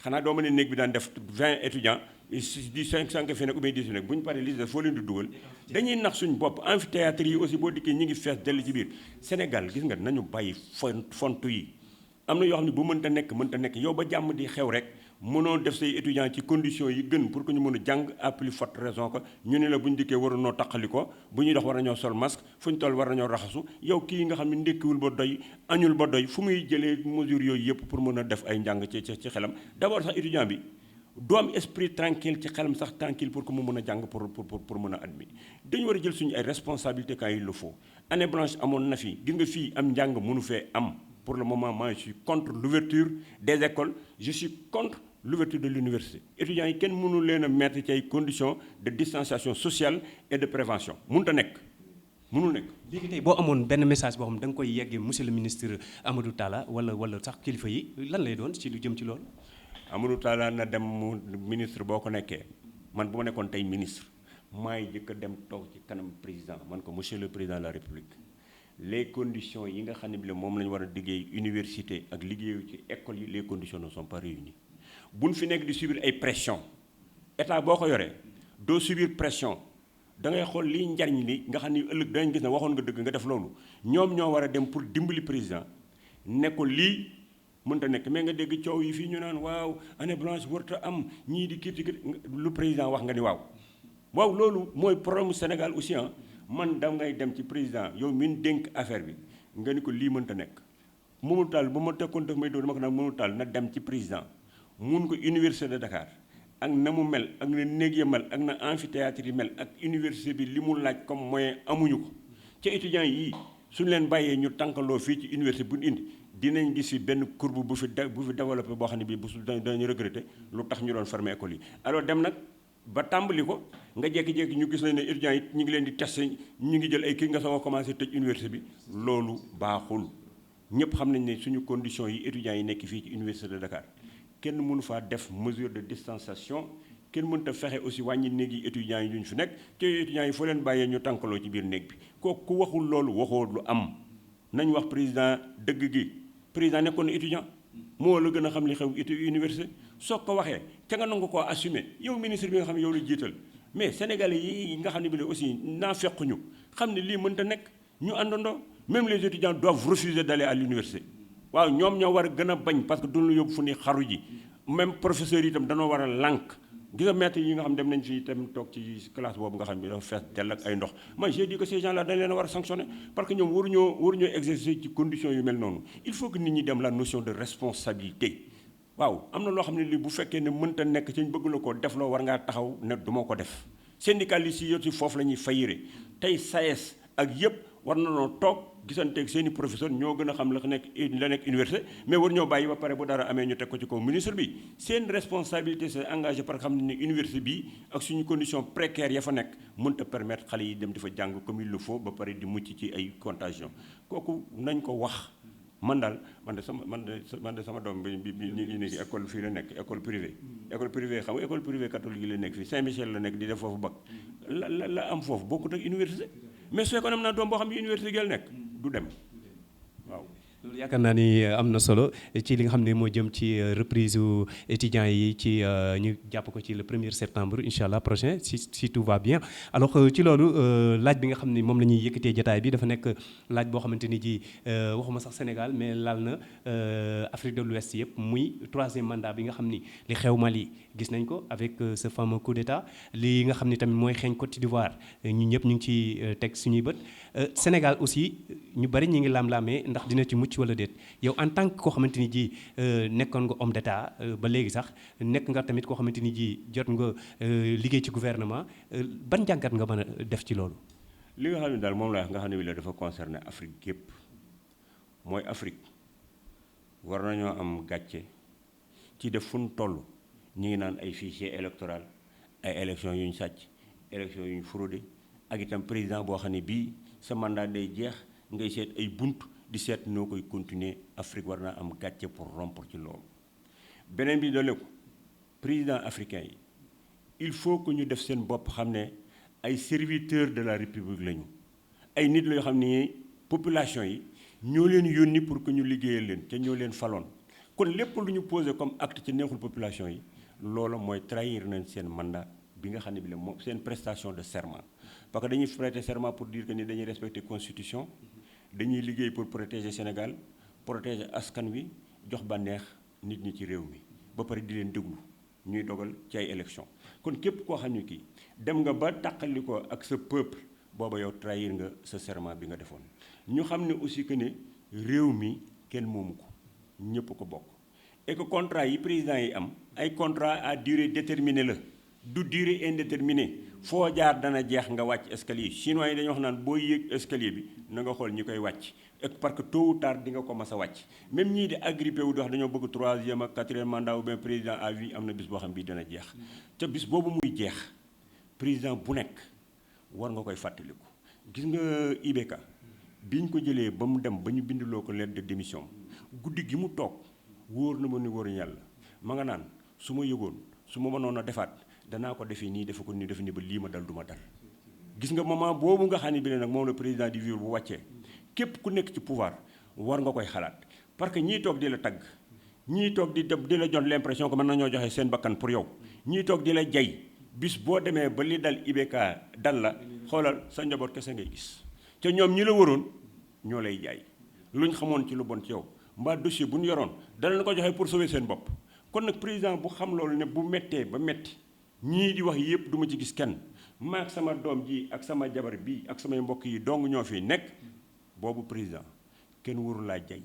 xanaa doo ma ne néeg bi daan def 20 étudiants di 5 fi nekk ou bien 10 nekk bu ñu paree liste foo leen di dugal dañuy nax suñu bopp amphithéâtre yi aussi boo dikkee ñi ngi fees dell ci biir Sénégal gis nga nañu bàyyi fontu yi am na yoo xam ne bu mënta nekk yow ba jàmm di xew rek mënoo def say étudiants ci conditions yi gën pour que ñu mën a jàng à plus forte raison que ñu ne la bu ñu dikkee waroon noo taqali ko bu ñuy dox war nañoo sol masque fu ñu toll war nañoo raxasu yow kii nga xam ne ndékkiwul ba doy añul ba doy fu muy jëlee mesures yooyu yëpp pour mën a def ay njàng ci xelam d'abord sax étudiant bi du am esprit tranquille ci xelam sax tranquille pour que mu mën a jàng pour mën a admis dañu war a jël suñu ay responsabilités quand il le faut année blanche amoon na fi gis nga fii am njàng mënu fee am pour le moment moi je suis contre l'ouverture des écoles je suis contre l'ouverture de l'université étudiants yi kenn mënu leen a mettre ci ay conditions de distanciation sociale et de prévention mënut a nekk mënul nekk. léegi tey boo amoon benn message boo xam ne da nga koy yeggee monsieur le ministre Amadou Talla wala sax kilifa yi lan lay doon ci lu jëm ci loolu. Amadou Talla na dem ministre boo ko nekkee man bu ma nekkoon tey ministre maay jëkk a dem toog ci kanam président man ko monsieur le président de la république les conditions yi nga xam ne bi moom la ñu war a liggéey université ak liggéeyu ci école yi les conditions ne sont pas réunies. buñ fi nekk di subir ay pression état boo ko yoree doo subir pression da ngay xool liy njariñ li nga xam ni ëllëg danañ gis ne waxoon nga dëgg nga def loolu ñoom ñoo war a dem pour dimbali président ne ko lii mënta nekk mais nga dégg coow yi fii ñu naan waaw année blanche warta am ñii di kiiti lu président wax nga ni waaw loolu mooy problème Sénégal aussi man da ngay dem ci président yow min dénk affaire bi nga ni ko lii mënta nekk Mamadou Tall ba ma tekkoon daf may dóor dama ko naan Mamadou Tall na dem ci président mun ko université de Dakar ak na mu mel ak na néeg ya mel ak na amphithéâtre yi mel ak université bi li mu laaj comme moyen amuñu ko ca étudiants yii suñu leen bàyyee ñu tànkaloo fii ci université bu ñu indi dinañ gis fi benn courbe bu fi développé boo xam ne bii bu dañu regretté lu tax ñu doon fermer école yi alors dem nag ba tàmbali ko nga jékki-jékki ñu gis nañ ne étudiants yi ñu ngi leen di testé ñu ngi jël ay kii nga soog a commencé tëj université bi loolu baaxul ñëpp xam nañ ne suñu conditions yi étudiants yi nekk fii ci université de Dakar kenn mënu faa def mesure de distanciation kenn mënut a fexe aussi wàññi néeg yi étudiants yi ñu fi nekk te étudiants yi foo leen bàyyee ñu tànkaloo ci biir néeg bi kooku ku waxul loolu waxoo lu am nañ wax président dëgg gi président nekkoon na étudiant moo la gën a xam li xew université soo ko waxee ca nga nangu koo assumer yow ministre bi nga xam ne yow la jiital mais sénégalais yi nga xam ne bi aussi naa fekk ñu xam ne lii mënta nekk ñu àndandoo même les étudiants doivent refuser d'aller à l'université waaw ñoom ñoo war a gën a bañ parce que duñu yóbbu fu ni xaru ji même professeurs yi itam danoo war a lànk gis nga maître yi nga xam dem nañ fii tam toog ci classe boobu nga xam ne dafa fees dell ak ay ndox man j'ai dit que ces gens là dañ leen a war a sanctionner parce que ñoom waruñoo exercer ci conditions yu mel noonu il faut que nit ñi dem la notion de responsabilité waaw am na loo xam ne lii bu fekkee ne mënta nekk ci ñu bëgg la koo def loo war ngaa taxaw ne du ma ko def syndicalistes yi yëpp foofu la ñuy fayire tey SAES ak yëpp war na noo toog gisanteeg seen i professeur ñoo gën a xam la nekk université mais war ñoo bàyyi ba pare bu dara amee ñu teg ko ci kaw ministre bi seen responsabilité c'est engagé par xam ne université bi ak suñu condition précaire ya fa nekk mënta permettre xale yi dem di fa jàng comme il le faut ba pare di mucc ci ay contagion kooku nañ ko wax man daal man de sama doom bi ñu nekk école fii la nekk école privée xam nga école privée catholique yi la nekk fii Saint-Michel la nekk di def foofu bac la am foofu bokkut ak université mais su fekkoon am naa doom boo xam ne université gi la nekk du dem waaw. loolu yaakaar naa ni am na solo ci li nga xam ne moo jëm ci reprise étudiants yi ci ñu jàpp ko ci le 1er septembre incha allah prochain si tout va bien alors ci loolu laaj bi nga xam ne moom la ñuy yëkkatee jotaay bi dafa nekk laaj boo xamante ni ji waxuma sax Sénégal mais laal na Afrique de l'Ouest yëpp muy 3e mandat bi nga xam ni li xew Mali gis nañ ko avec ce fameux coup d'état li nga xam ni tamit mooy xeeñ Côte d'Ivoire ñun ñëpp ñu ngi ci teg suñuy bët Sénégal aussi ñu bari ñi ngi laam-laamee ndax dina ci mucc wala déet yow en tant que koo xamante ni ji nekkoon nga homme d'état ba léegi sax nekk nga tamit koo xamante ni ji jot nga liggéey ci gouvernement ban jàngat nga mën a def ci loolu. li nga xam ne daal moom la nga xam ne bi la dafa concerner Afrique yépp mooy Afrique war nañoo am gàcce ci def fu ñu toll ñu ngi naan ay fichier électoral ay élections yu ñu sàcc élections yu ñu fraudé ak itam président boo xam ne bii sa mandat day jeex ngay seet ay bunt di seet noo koy continuer Afrique war naa am gàcce pour rompre ci loolu. beneen bi doole ko président africain yi il faut que ñu def seen bopp xam ne ay serviteurs de la République lañu ay nit la yoo xam ne population yi ñoo leen yónni pour que ñu liggéeyal leen te ñoo leen faloon kon lépp lu ñu posé comme acte ci neexul population yi loolu mooy trahir nañ seen mandat bi nga xam ne bi la moom seen prestation de serment parce que dañuy prêter serment pour dire que ni dañuy respecter constitution dañuy liggéey pour protéger Sénégal protéger askan wi jox bànneex nit ñi ci réew mi ba pare di leen déglu ñuy dogal ci ay élection kon képp koo xam ne kii dem nga ba tàqali ko ak sa peuple booba yow trahir nga sa serment bi nga defoon ñu xam ne aussi que ne réew mi kenn moomu ko ñëpp ko bokk et que contrat yi président yi am ay contrat à durée déterminée la du durée indéterminée foo jaar dana jeex nga wàcc escalier chinois yi dañuy wax naan boo yéeg escalier bi na nga xool ñi koy wàcc et parce que tôt ou tard di nga ko mas a wàcc même ñii di agrippé wu di wax dañoo bëgg 3e ak 4e mandat ou bien président à vie am na bis boo xam bii dana jeex te bis boobu muy jeex président bu nekk war nga koy fàttaliku gis nga IBK bi ñu ko jëlee ba mu dem ba ñu binduloo ko lettre de démission guddi gi mu toog wóor na ma ni wóoru yàlla ma nga naan su ma yëgoon su ma mënoon a defaat danaa ko defee nii defe ko nii defe nii ba lii ma dal du ma dal gis nga moment boobu nga xam ne bi ne nag moom la président di vivre bu wàccee képp ku nekk ci pouvoir war nga koy xalaat parce que ñii toog di la tagg ñii toog di la jox l'impression que mën nañoo joxe seen bakkan pour yow ñii toog di la jay bis boo demee ba li dal IBK dal la xoolal sa njaboot kese ngay gis te ñoom ñi la waroon ñoo lay jaay luñ xamoon ci lu bon ci yow mbaa dossier bu ñu yoroon danañ ko joxe pour sauver seen bopp kon nag président bu xam loolu ne bu méttee ba métti ñii di wax yëpp du ma ci gis kenn maak sama doom ji ak sama jabar bii ak samay mbokk yi dong ñoo fi nekk boobu président kenn waru laa jay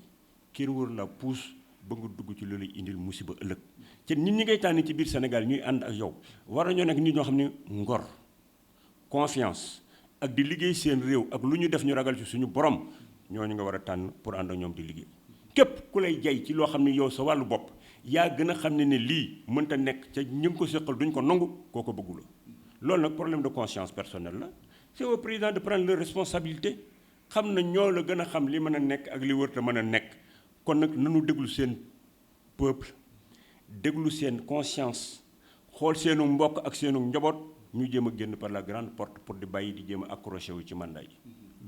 kenn waru laa puus ba nga dugg ci loolu indil musiba ëllëg te nit ñi ngay tànn ci biir Sénégal ñuy ànd ak yow war nañoo nekk nit ñoo xam ne ngor confiance ak di liggéey seen réew ak lu ñu def ñu ragal ci suñu borom ñooñu nga war a tànn pour ànd ak ñoom di liggéey képp ku lay jay ci loo xam ne yow sa wàllu bopp yaa gën a xam ne lii mënta nekk ca ñu ngi ko séqal duñ ko nangu koo ko bëggu la loolu nag problème de conscience personnelle la c'est au président de prendre les responsabilités xam na ñoo la gën a xam li mën a nekk ak li wërta mën a nekk kon nag nanu déglu seen peuple déglu seen conscience xool seenu mbokk ak seenu njaboot ñu jéem a génn par la grande porte pour di bàyyi di jéem a accroché wu ci mandat yi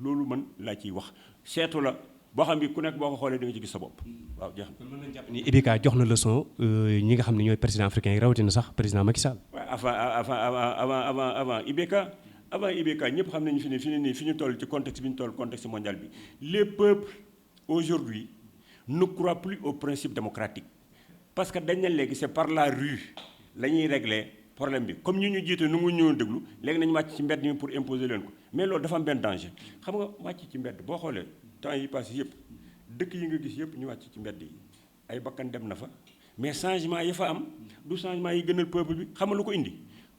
loolu man laa ciy wax seetu la boo xam bi ku nekk boo ko xoolee da nga ci gis sa bopp waaw jeex na. mën nañu jàpp ni IBK jox na leçon ñi nga xam ne ñooy président africain yi rawatina sax président Macky Sall. waaw avant IBK ñëpp xam nañu fi ñu toll ci contexte bi ñu toll contexte mondial bi les peuples aujourd'hui ne croient plus au principe démocratique parce que dañ ne léegi c'est par la rue la ñuy régler problème bi comme ñu jiite nu mu ñëwoon déglu léegi nañu wàcc ci mbedd mi pour imposer leen ko mais loolu dafa am benn danger xam nga wàcc ci mbedd boo xoolee temps yi passé yëpp dëkk yi nga gis yëpp ñu wàcc ci mbedd yi ay bakkan dem na fa mais changement yi fa am du changement yi gënal peuple bi xam nga lu ko indi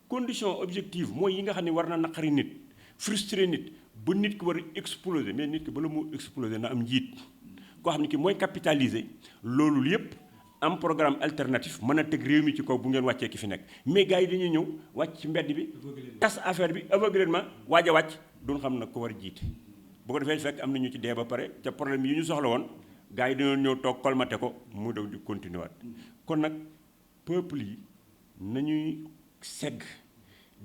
condition objective mooy yi nga xam ne war na naqari nit frustré nit ba nit ki war a exploser mais nit ki bala mu exploser na am njiit koo xam ne ki mooy capitaliser loolu yëpp am programme alternatif mën a teg réew mi ci kaw bu ngeen wàccee ki fi nekk mais gars yi dañuy ñëw wàcc ci mbedd bi tas affaire bi aveuglément waaj a wàcc duñ xam nag ko war a jiite bu ko defee fekk am na ñu ci dee ba pare te problème yi ñu soxla woon gars yi dañoo ñëw toog colmaté ko mu daw di continuer waat kon nag peuple yi nañuy segg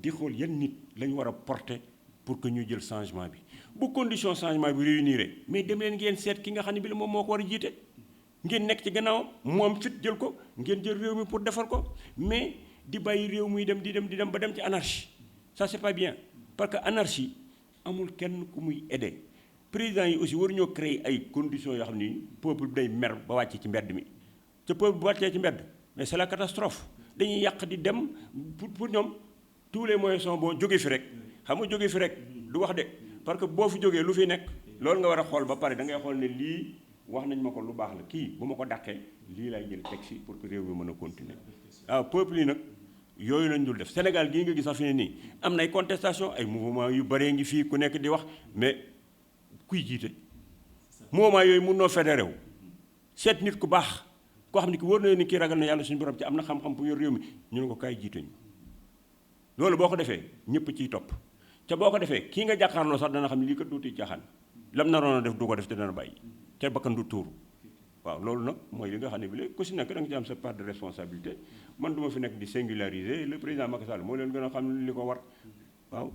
di xool yan nit lañu war a porter pour que ñu jël changement bi bu condition changement bi réunir mais dem leen ngeen seet ki nga xam ne bi la moom moo ko war a jiite ngeen nekk ci gannaawam moom fit jël ko ngeen jël réew mi pour defar ko mais di bàyyi réew muy dem di dem ba dem ci anarchie ça c'est pas bien parce que anarchie amul kenn ku muy aider président yi aussi waruñoo créer ay conditions yoo xam ni peuple bi day mer ba wàcc ci mbedd mi te peuple bu wàccee ci mbedd mais c'est la catastrophe dañuy yàq di dem pour ñoom tous les moyens sont bons jóge fi rek xam nga jóge fi rek du wax de parce que boo fi jógee lu fi nekk loolu nga war a xool ba pare da ngay xool ne lii wax nañ ma ko lu baax la kii bu ma ko dàqee lii lay jël teg si pour que réew mi mën a continuer waaw peuple yi nag yooyu lañ dul def Sénégal gii nga gis sax fi ne nii am na ay contestation ay mouvement yu bëree ngi fii ku nekk di wax mais kuy jiite mouvement yooyu mun noo fédéré wu seet nit ku baax koo xam ne ki wóor na ni kii ragal na yàlla suñu borom ci am na xam-xam pour yor réew mi ñu ne ko kaay jiite ñu loolu boo ko defee ñëpp ciy topp te boo ko defee kii nga jàkkaarloo sax dana xam ne lii kat duuti caaxaan lam naroon a def du ko def te dana bàyyi te bakkan du tuuru waaw loolu nag mooy li nga xam ne bi léegi ku si nekk da nga ci am sa part de responsabilité man du ma fi nekk di singulariser le président Macky Sall moo leen gën a xam li ko war waaw.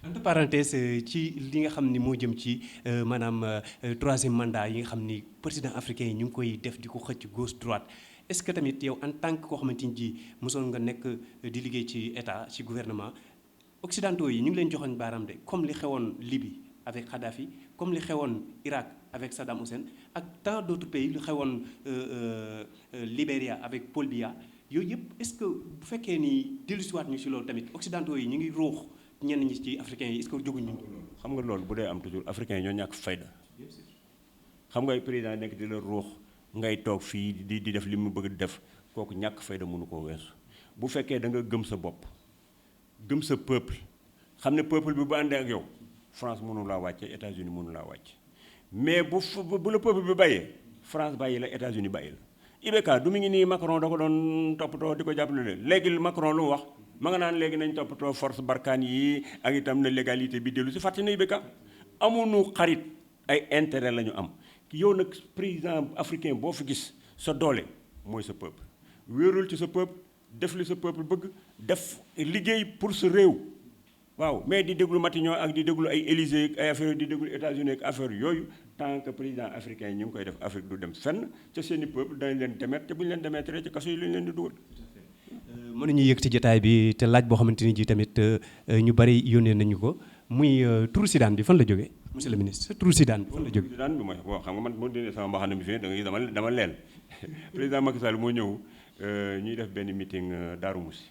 entre parenthèse ci li nga xam ni moo jëm ci maanaam troisième mandat yi nga xam ni président africain yi ñu ngi koy def di ko xëcc gauche droite est-ce que tamit yow en tant que koo xamante ni ji mosoon nga nekk di liggéey ci état ci gouvernement occidentaux yi ñu ngi leen joxoon baaraam de comme li xewoon Libye avec Kadhafi comme li xewoon Irak avec Saddam Hussein ak tant d'autres pays li xewoon Libéria avec Paul Biya yooyu yëpp est-ce que bu fekkee ni dellusiwaat ñu si loolu tamit occidentaux yi ñu ngi ruux ñenn ñi ci africains yi est-ce que jóguñu xam nga loolu bu dee am toujours africains yi ñoo ñàkk fayda xam nga ay président nekk di la ruux ngay toog fii di def li mu bëgg di def kooku ñàkk fayda mënu koo weesu bu fekkee da nga gëm sa bopp gëm sa peuple xam ne peuple bi bu àndee ak yow France mënu laa wàcce États-Unis mënu laa wàcce mais bu la peuple bi bàyyee France bàyyi la États-Unis bàyyi la IBK du mu ngi nii Macron da ko doon toppatoo di ko jàppale léegi Macron lu mu wax ma nga naan léegi nañ toppatoo force Barkhane yi ak itam na légalité bi dellu si fàtte na IBK amuñu xarit ay intérêt la ñu am yow nag président africain boo fi gis sa doole mooy sa peuple wéerul ci sa peuple def li sa peuple bëgg def liggéey pour sa réew waaw mais di déglu Matignon ak di déglu ay Élysée ay affaire di déglu États-Unis ak affaire yooyu tant que président africain ñu ngi koy def Afrique du dem fenn ca seeni peuple dañ leen demeet te bu ñu leen demeetree ci kaso yi lañ leen di dugal. mënuñu yëg ci jotaay bi te laaj boo xamante ni ji tamit ñu bari yónnee nañu ko muy turu Sidane bi fan la jógee monsieur le ministre turu Sidane bi fan la jógee. Sidane bi mooy bon xam nga man moo dindee sama mbaxana bi fii da nga dama leel président Macky Sall moo ñëw ñuy def benn meeting Darou Moussi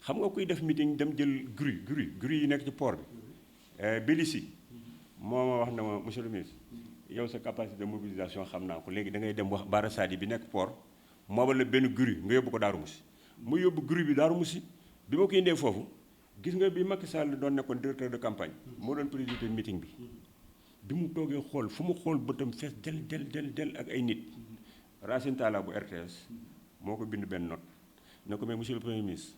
xam nga kuy def meeting dem jël grue yi nekk ci port bi Bélissi moo ma wax na ma monsieur le ministre yow sa capacité de mobilisation xam naa ko léegi da ngay dem wax Bara Sadi bi nekk port moo wala benn grue nga yóbbu ko Darou Moussi mu yóbbu grue bi Darou Moussi bi ma ko indee foofu gis nga bi Macky Sall doon nekkoon directeur de campagne moo doon présider meeting bi mu toogee xool fu mu xool bëtam fees del ak ay nit Racine Talla bu RTS moo ko bind benn note ne ko mais monsieur le premier ministre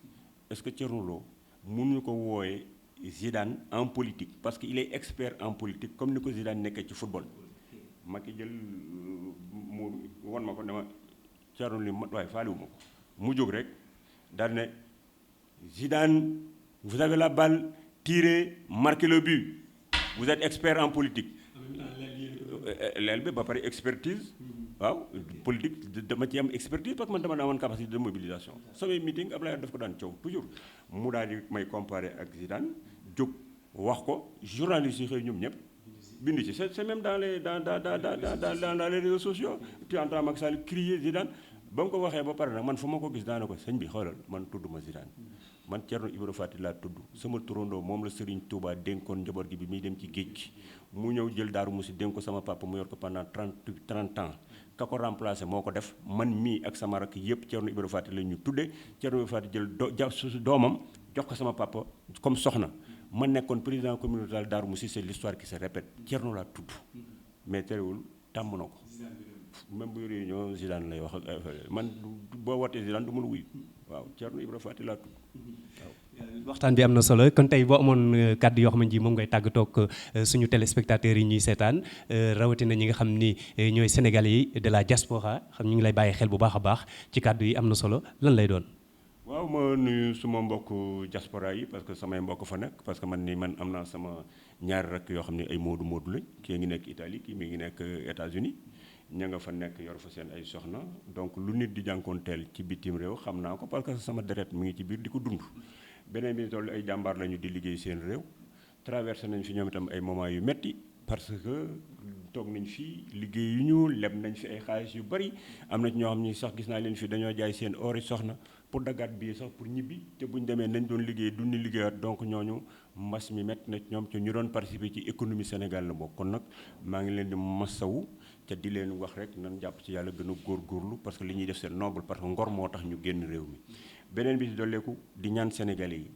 est-ce que Thierno Lo mënuñu ko wooyee Zidane en politique parce que il est expert en politique comme ni ko Zidane nekkee ci football Macky jël mu won ma ko ne ma Thierno li waaye faaliwu ma ko mu jóg rek daal ne Zidane vous avez la balle tirez marquez le but vous êtes expert en politique leel bi ba pare expertise waaw politique dama ci am expertise parce que man dama naa woon capacité de mobilisation samay meeting Abdoulaye daf ko daan coow toujours mu daal di may comparer ak Zidane jóg wax ko journalistes yi xëy ñoom ñëpp bind ci c'est même dans les réseaux sociaux tu entends Macky Sall crier Zidane ba mu ko waxee ba pare nag man fu ma ko gis daana ko sëñ bi xoolal man tudd ma Zidane man Thierno Ibra Faty laa tudd sama turandoo moom la Serigne Touba dénkoon njaboot gi bi muy dem ci géej gi mu ñëw jël Daaru Musi dénk ko sama papa mu yor ko pendant 30 ans ka ko remplacé moo ko def man mii ak sama rakk yëpp Thierno Ibra Faty la ñu tudde Thierno Ibra Faty jël doomam jox ko sama papa comme soxna ma nekkoon président communautaire Daaru Musi c'est l'histoire qui se répète Thierno laa tudd mais terewul tàmm na ko même bu réunion Zidane lay wax ak man boo wootee Zidane du mën a wuyu waaw Thierno Ibra Faty laa tudd waaw. waxtaan bi am na solo kon tey boo amoon kàddu yoo xam ne moom ngay tàggatoo ak suñu téléspectateurs yi ñuy seetaan rawatina ñi nga xam ni ñooy sénégalais yi de la diaspora xam ñu ngi lay bàyyi xel bu baax a baax ci kàddu yi am na solo lan lay doon. waaw ma nuyu suma mbokk diaspora yi parce que samay mbokk fa nekk parce que man am naa sama ñaari rakk yoo xam ne ay moodu lañ kii ngi nekk Italie kii mi ngi nekk États-Unis ña nga fa nekk yor fa seen ay soxna donc lu nit di jànkoonteel ci bitim réew xam naa ko parce que sama deret mi ngi ci biir di ko dund beneen bi toll ay jàmbaar lañu di liggéey seen réew traversé nañ fi ñoom itam ay moments yu metti parce que toog nañ fi liggéey yu ñu leb nañ fi ay xaalis yu bari am na ci ñoo xam ni sax gis naa leen fi dañoo jaay seen ori soxna pour daggaat bii sax pour ñibbi te bu ñu demee nañ doon liggéey duñu liggéeyaat donc ñooñu mbas mi métti na ñoom te ñu doon participer ci économie Sénégal la bokk kon nag maa ngi leen di masawu te di leen wax rek nan jàpp ci yàlla gën a góorgóorlu parce que li ñuy def c'est noble parce que ngor moo tax ñu génn réew mi beneen bi ci dolleeku di ñaan Sénégalais yi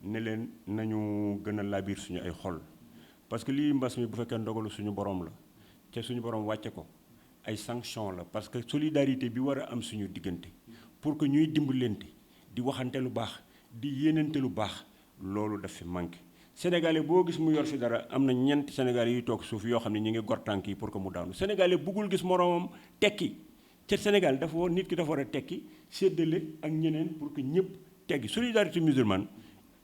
ne leen nañu gën a laabir suñu ay xol parce que lii mbas mi bu fekkee ndogalu suñu borom la te suñu borom wàcce ko ay sanction la parce que solidarité bi war a am suñu diggante pour que ñuy dimbalante di waxante lu baax di yéenante lu baax loolu daf fi manqué sénégalais boo gis mu yor fi dara am na ñeenti sénégalais yuy toog suuf yoo xam ne ñu ngi gor tànk yi pour que mu daanu sénégalais buggul gis moroomam tekki ca Sénégal dafa war nit ki dafa war a tekki séddale ak ñeneen pour que ñëpp teggi solidarité musulmane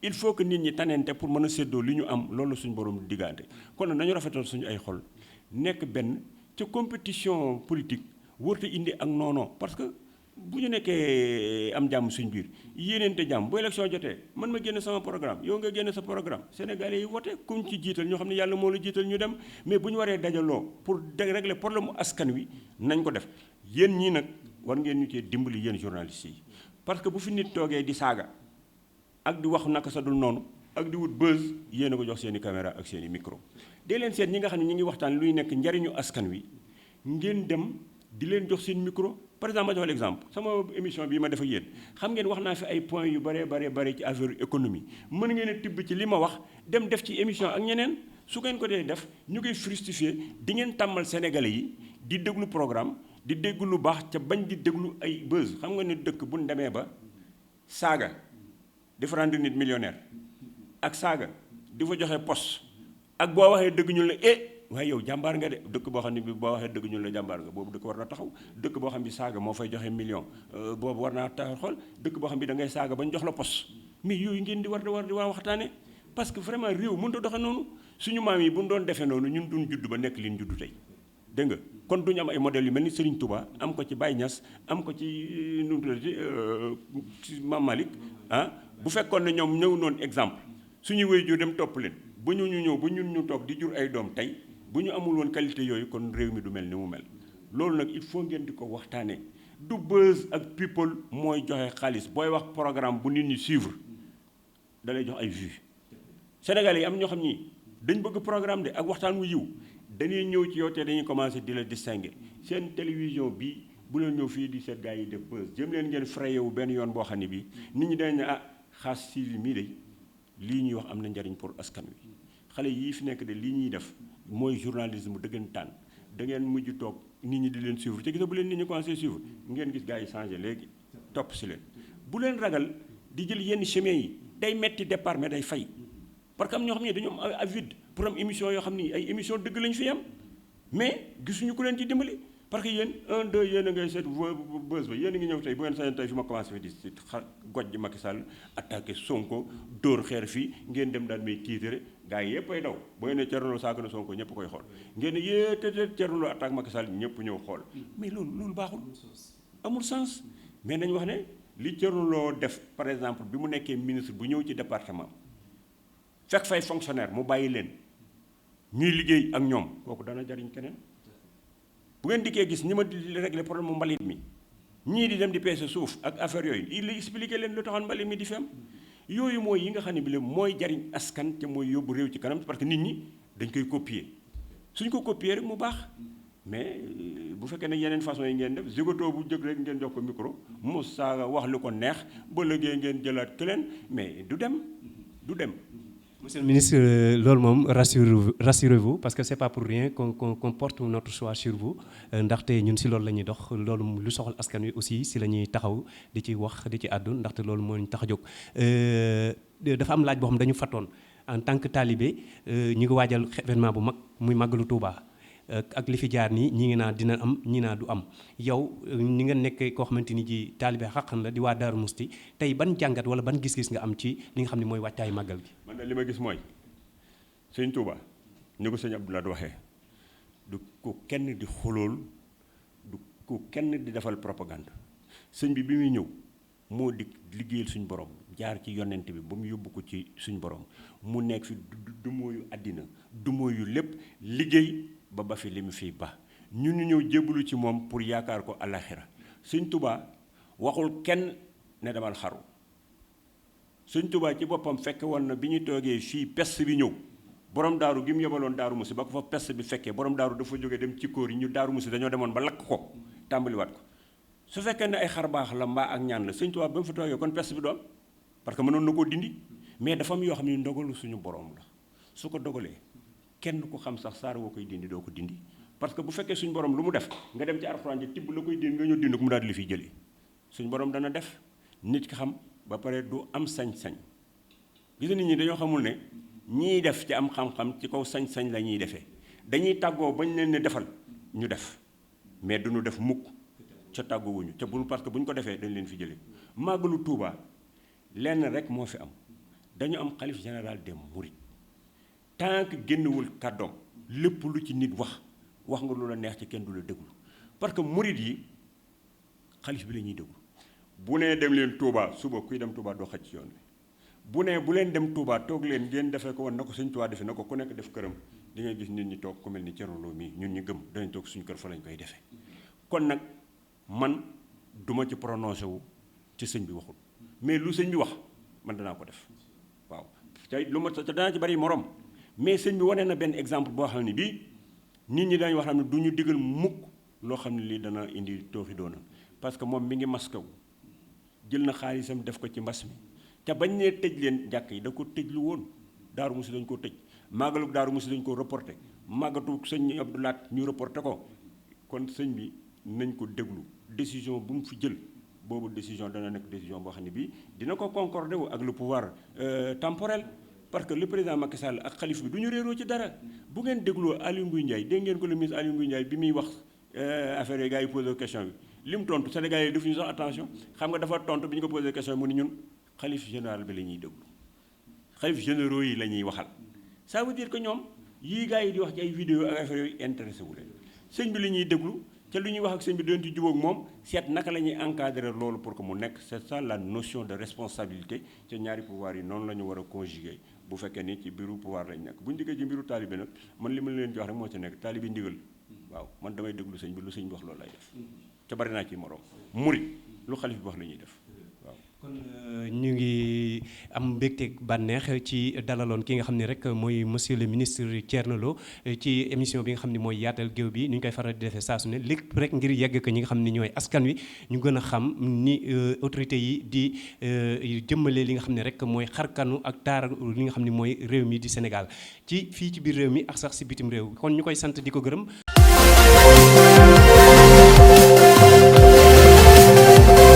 il faut que nit ñi tanente pour mën a séddoo li ñu am loolu suñu borom diggante kon nag nañu rafetal suñu ay xol nekk benn ca compétition politique wërte indi ak noonoo parce que bu ñu nekkee am jàmm suñ biir yéeneente jàmm bu élection jotee man ma génne sama programme yow nga génne sa programme sénégalais yi wote kuñ ci jiital ñoo xam ne yàlla moo la jiital ñu dem mais bu ñu waree dajaloo pour régler problème mu askan wi nañ ko def yéen ñii nag war ngeen ñu cee dimbali yéen journalistes yi parce que bu fi nit toogee di saaga ak di wax naka sa dul noonu ak di wut buzz yéen a ko jox seen i caméra ak seen i micro dee leen seet ñi nga xam ne ñi ngi waxtaan luy nekk njariñu askan wi ngeen dem di leen jox seen micro par exemple ma jox l'exemple sama émission bii ma def ak yéen xam ngeen wax naa fi ay points yu bare ci affaire économie mën ngeen a tibb ci li ma wax dem def ci émission ak ñeneen su ngeen ko dee def ñu koy fructifier di ngeen tàmmal sénégalais yi di déglu programme di déglu lu baax ca bañ di déglu ay buzz xam nga ne dëkk bu ñu demee ba saaga di fa rendre nit millionnaire ak saaga di fa joxe poste ak boo waxee dëgg ñu la waaye yow jàmbaar nga de dëkk boo xam ne bi boo waxee dëgg ñu la jàmbaar nga boobu dëkk war na taxaw dëkk boo xam bi saaga moo fay joxe million boobu war naa taxaw xool dëkk boo xam bi da ngay saaga ba ñu jox la poste mais yooyu ngeen di war di waxtaane parce que vraiment réew mënut a doxe noonu suñu maam yi bu ñu doon defee noonu ñun duñ judd ba nekk liñ judd tey dégg nga kon duñu am ay modèles yu mel ni Serigne Touba am ko ci Baye Niass am ko ci nu mu tuddati Mame Malick bu fekkoon ne ñoom ñëw noonu exemple suñuy waajur dem topp leen ba ñu ñëw ba ñun ñu toog di jur ay doom tey bu ñu amul woon qualité yooyu kon réew mi du mel ni mu mel loolu nag il faut ngeen di ko waxtaanee du buzz ak people mooy joxe xaalis booy wax programme bu nit ñi suivre da lay jox ay vues Sénégalais yi am ñoo xam ni dañ bëgg programme de ak waxtaan wu yiw dañuy ñëw ci yow te dañuy commencé di la distinguer seen télévision bi bu leen ñëw fii di seet gars yi def buzz jëm leen ngeen frayé wu benn yoon boo xam ne bii nit ñi dañ ne Khass TV mii de lii ñuy wax am na njariñ pour askan wi xale yii fi nekk de lii ñuy def mooy journalisme dëggantaan da ngeen mujj toog nit ñi di leen suivre te gis bu leen nit ñi commencé suivre ngeen gis gars yi changé léegi topp si leen bu leen ragal di jël yenn chemin yi day metti départ mais day fay parce que am ñoo xam ne dañoo am avide pour am émission yoo xam ni ay émission dëgg lañu fi am mais gisuñu ku leen ci dimbali parce que yéen 1 2 yéen a ngay seet buzz ba yéen a ngi ñëw tey bu ngeen sañoon tey fi ma commencé fi di si goj ji Macky Sall attaqué Sonko dóor xeer fii ngeen dem daal may tiitare gars yi yëpp ay daw boo ngeen ne Thierno Lo saaga na Sonko ñëpp koy xool ngeen ne yéete Thierno Lo attaque Macky Sall ñëpp ñëw xool mais loolu baaxul amul sens mais nañ wax ne li Thierno Lo def par exemple bi mu nekkee ministre bu ñëw ci département fekk fay fonctionnaire mu bàyyi leen ñuy liggéey ak ñoom kooku dana jariñ keneen bu ngeen dikkee gis ñi ma di régler problème mu mbalit mi ñii di dem di peese suuf ak affaire yooyu il expliqué leen lu taxoon mbali mi di fi am yooyu mooy yi nga xam ne bi la mooy jariñ askan te mooy yóbbu réew ci kanam parce que nit ñi dañ koy copier suñ ko copier rek mu baax mais bu fekkee ne yeneen façon yi ngeen def zigoto bu jóg rek ngeen jox ko micro mu saaga wax lu ko neex ba léegi ngeen jëlaat keneen mais du dem. Monsieur le ministre, loolu moom rassurez-vous parce que c'est pas pour rien qu'on porte notre choix sur vous ndaxte ñun si loolu la ñuy dox loolu lu soxal askan wi aussi si la ñuy taxaw di ci wax di ci àddu ndaxte loolu moo ñu tax a jóg. dafa am laaj boo xam dañu fattoon en tant que talibé ñu ngi waajal événement bu mag muy màggalu Touba ak li fi jaar nii ñi ngi naa dina am ñi naa du am yow ni nga nekk koo xamante ni ji talibé xaqan la di waa Daaru Musti tey ban jàngat wala ban gis-gis nga am ci li nga xam ne mooy wàccaayu màggal gi. man de li ma gis mooy sëñ Touba ni ko sëñ Abdoulaye waxee du ko kenn di xulool du ko kenn di defal propagande sëñ bi muy ñëw moo di liggéeyal suñu borom jaar ci yonent bi ba mu yóbbu ko ci suñu borom mu nekk fi du mooyu àddina du mooyu lépp liggéey ba fi li mu fii ba ñun ñu ñëw jébbalu ci moom pour yaakaar ko àllaxira sëñ Touba waxul kenn ne demal xaru sëñ Touba ci boppam fekk woon na bi ñu toogee fii peste bi ñëw borom daaru gi mu yebaloon Daaru Musi ba ko fa peste bi fekkee borom daaru dafa jógee dem ci kóor yi ñu Daaru Musi dañoo demoon ba lakk ko tàmbaliwaat ko su fekkee ne ay xar baax la mbaa ak ñaan la sëñ Touba ba mu fa toogee kon peste bi doom parce que mënoon na koo dindi mais dafa am yoo xam ne ndogalu suñu borom la su ko dogalee kenn ku xam sax saar woo koy dindi doo ko dindi parce que bu fekkee suñu borom lu mu def nga dem ci alxuraan ji tibb la koy dindi nga ñëw dindi ko mu daal di li fiy jëlee suñu borom dana def nit ki xam ba pare du am sañ-sañ gis nit ñi dañoo xamul ne ñiy def ci am xam-xam ci kaw sañ-sañ la ñuy defee dañuy tàggoo bañ leen ne defal ñu def mais duñu def mukk ca tàggoowuñu ca bu parce que bu ñu ko defee dañ leen fi jëlee màggalu Tuuba lenn rek moo fi am dañu am xalif général des mourides tant que génnewul kàddoom lépp lu ci nit wax nga lu la neex ci kenn du la déglu parce que murid yi xalif bi la ñuy déglu bu nee dem leen Touba suba kuy dem Touba doo xaj ci yoon bi bu nee bu leen dem Touba toog leen ngeen defee ko woon na ko Sëñ Touba defee na ko ku nekk def këram di ngay gis nit ñi toog ku mel ni Thierno Lo mii ñun ñu gëm danañ toog suñu kër fa lañ koy defee kon nag man duma ci prononcé wu ci sëñ bi waxul mais lu sëñ bi wax man danaa ko def waaw tey lu ma te danaa ci bari morom mais sëñ bi wane na benn exemple boo xam ne bii nit ñi dañu wax xam ne du ñu digal mukk loo xam ne lii dana indi tooxi doona parce que moom mi ngi maskaw jël na xaalisam def ko ci mbas mi te bañ nee tëj leen jàkk yi da ko tëj lu woon Daaru Musi dañ ko tëj màggalu Daaru Musi dañ ko reporté màggatu sëñ Abdou Lahat ñu reporté ko kon sëñ bi nañ ko déglu décision bu mu fi jël boobu décision dana nekk décision boo xam ne bii dina ko concordé wu ak le pouvoir temporel parce que le président Macky Sall ak xalif bi du ñu réeroo ci dara bu ngeen dégloo Aly Ngouille Ndiaye dégg ngeen ko le ministre Aly Ngouille Ndiaye bi muy wax affaire yi gars yi posé question bi li mu tontu Sénégalais yi def ñu sax attention xam nga dafa tontu bi ñu ko posé question mu ni ñun xalif général bi la ñuy déglu xalif généraux yi la ñuy waxal ça veut dire que ñoom yii gars yi di wax ci ay vidéo ak affaire yooyu intéressé wu leen sëñ bi la ñuy déglu te lu ñuy wax ak sëñ bi doon ci jubóog moom seet naka la ñuy encadrer loolu pour que mu nekk c'est ça la notion de responsabilité ca ñaari pouvoir yi noonu la ñu war a conjuguer bu fekkee ni ci biiru pouvoir lañ nekk bu ñu diggee ci mbiru taalibe nag man li ma leen di wax rek moo ci nekk taalibe ndigal waaw man damay déglu sëñ bi lu sëñ bi wax loolu lay def ca bari naa ci morom murit lu xalif bi wax la ñuy def waaw. kon ñu ngi am mbégte bànneex ci dalaloon ki nga xam ne rek mooy monsieur le ministre Thierno Lo ci émission bi nga xam ne mooy yaatal géew bi ni ñu koy faral di defee saa su ne lépp rek ngir yegg ko ñi nga xam ne ñooy askan wi ñu gën a xam ni autorités yi di jëmmale li nga xam ne rek mooy xarkanu ak taara li nga xam ne mooy réew mi di Sénégal ci fii ci biir réew mi ak sax si bitim réew kon ñu koy sant di ko gërëm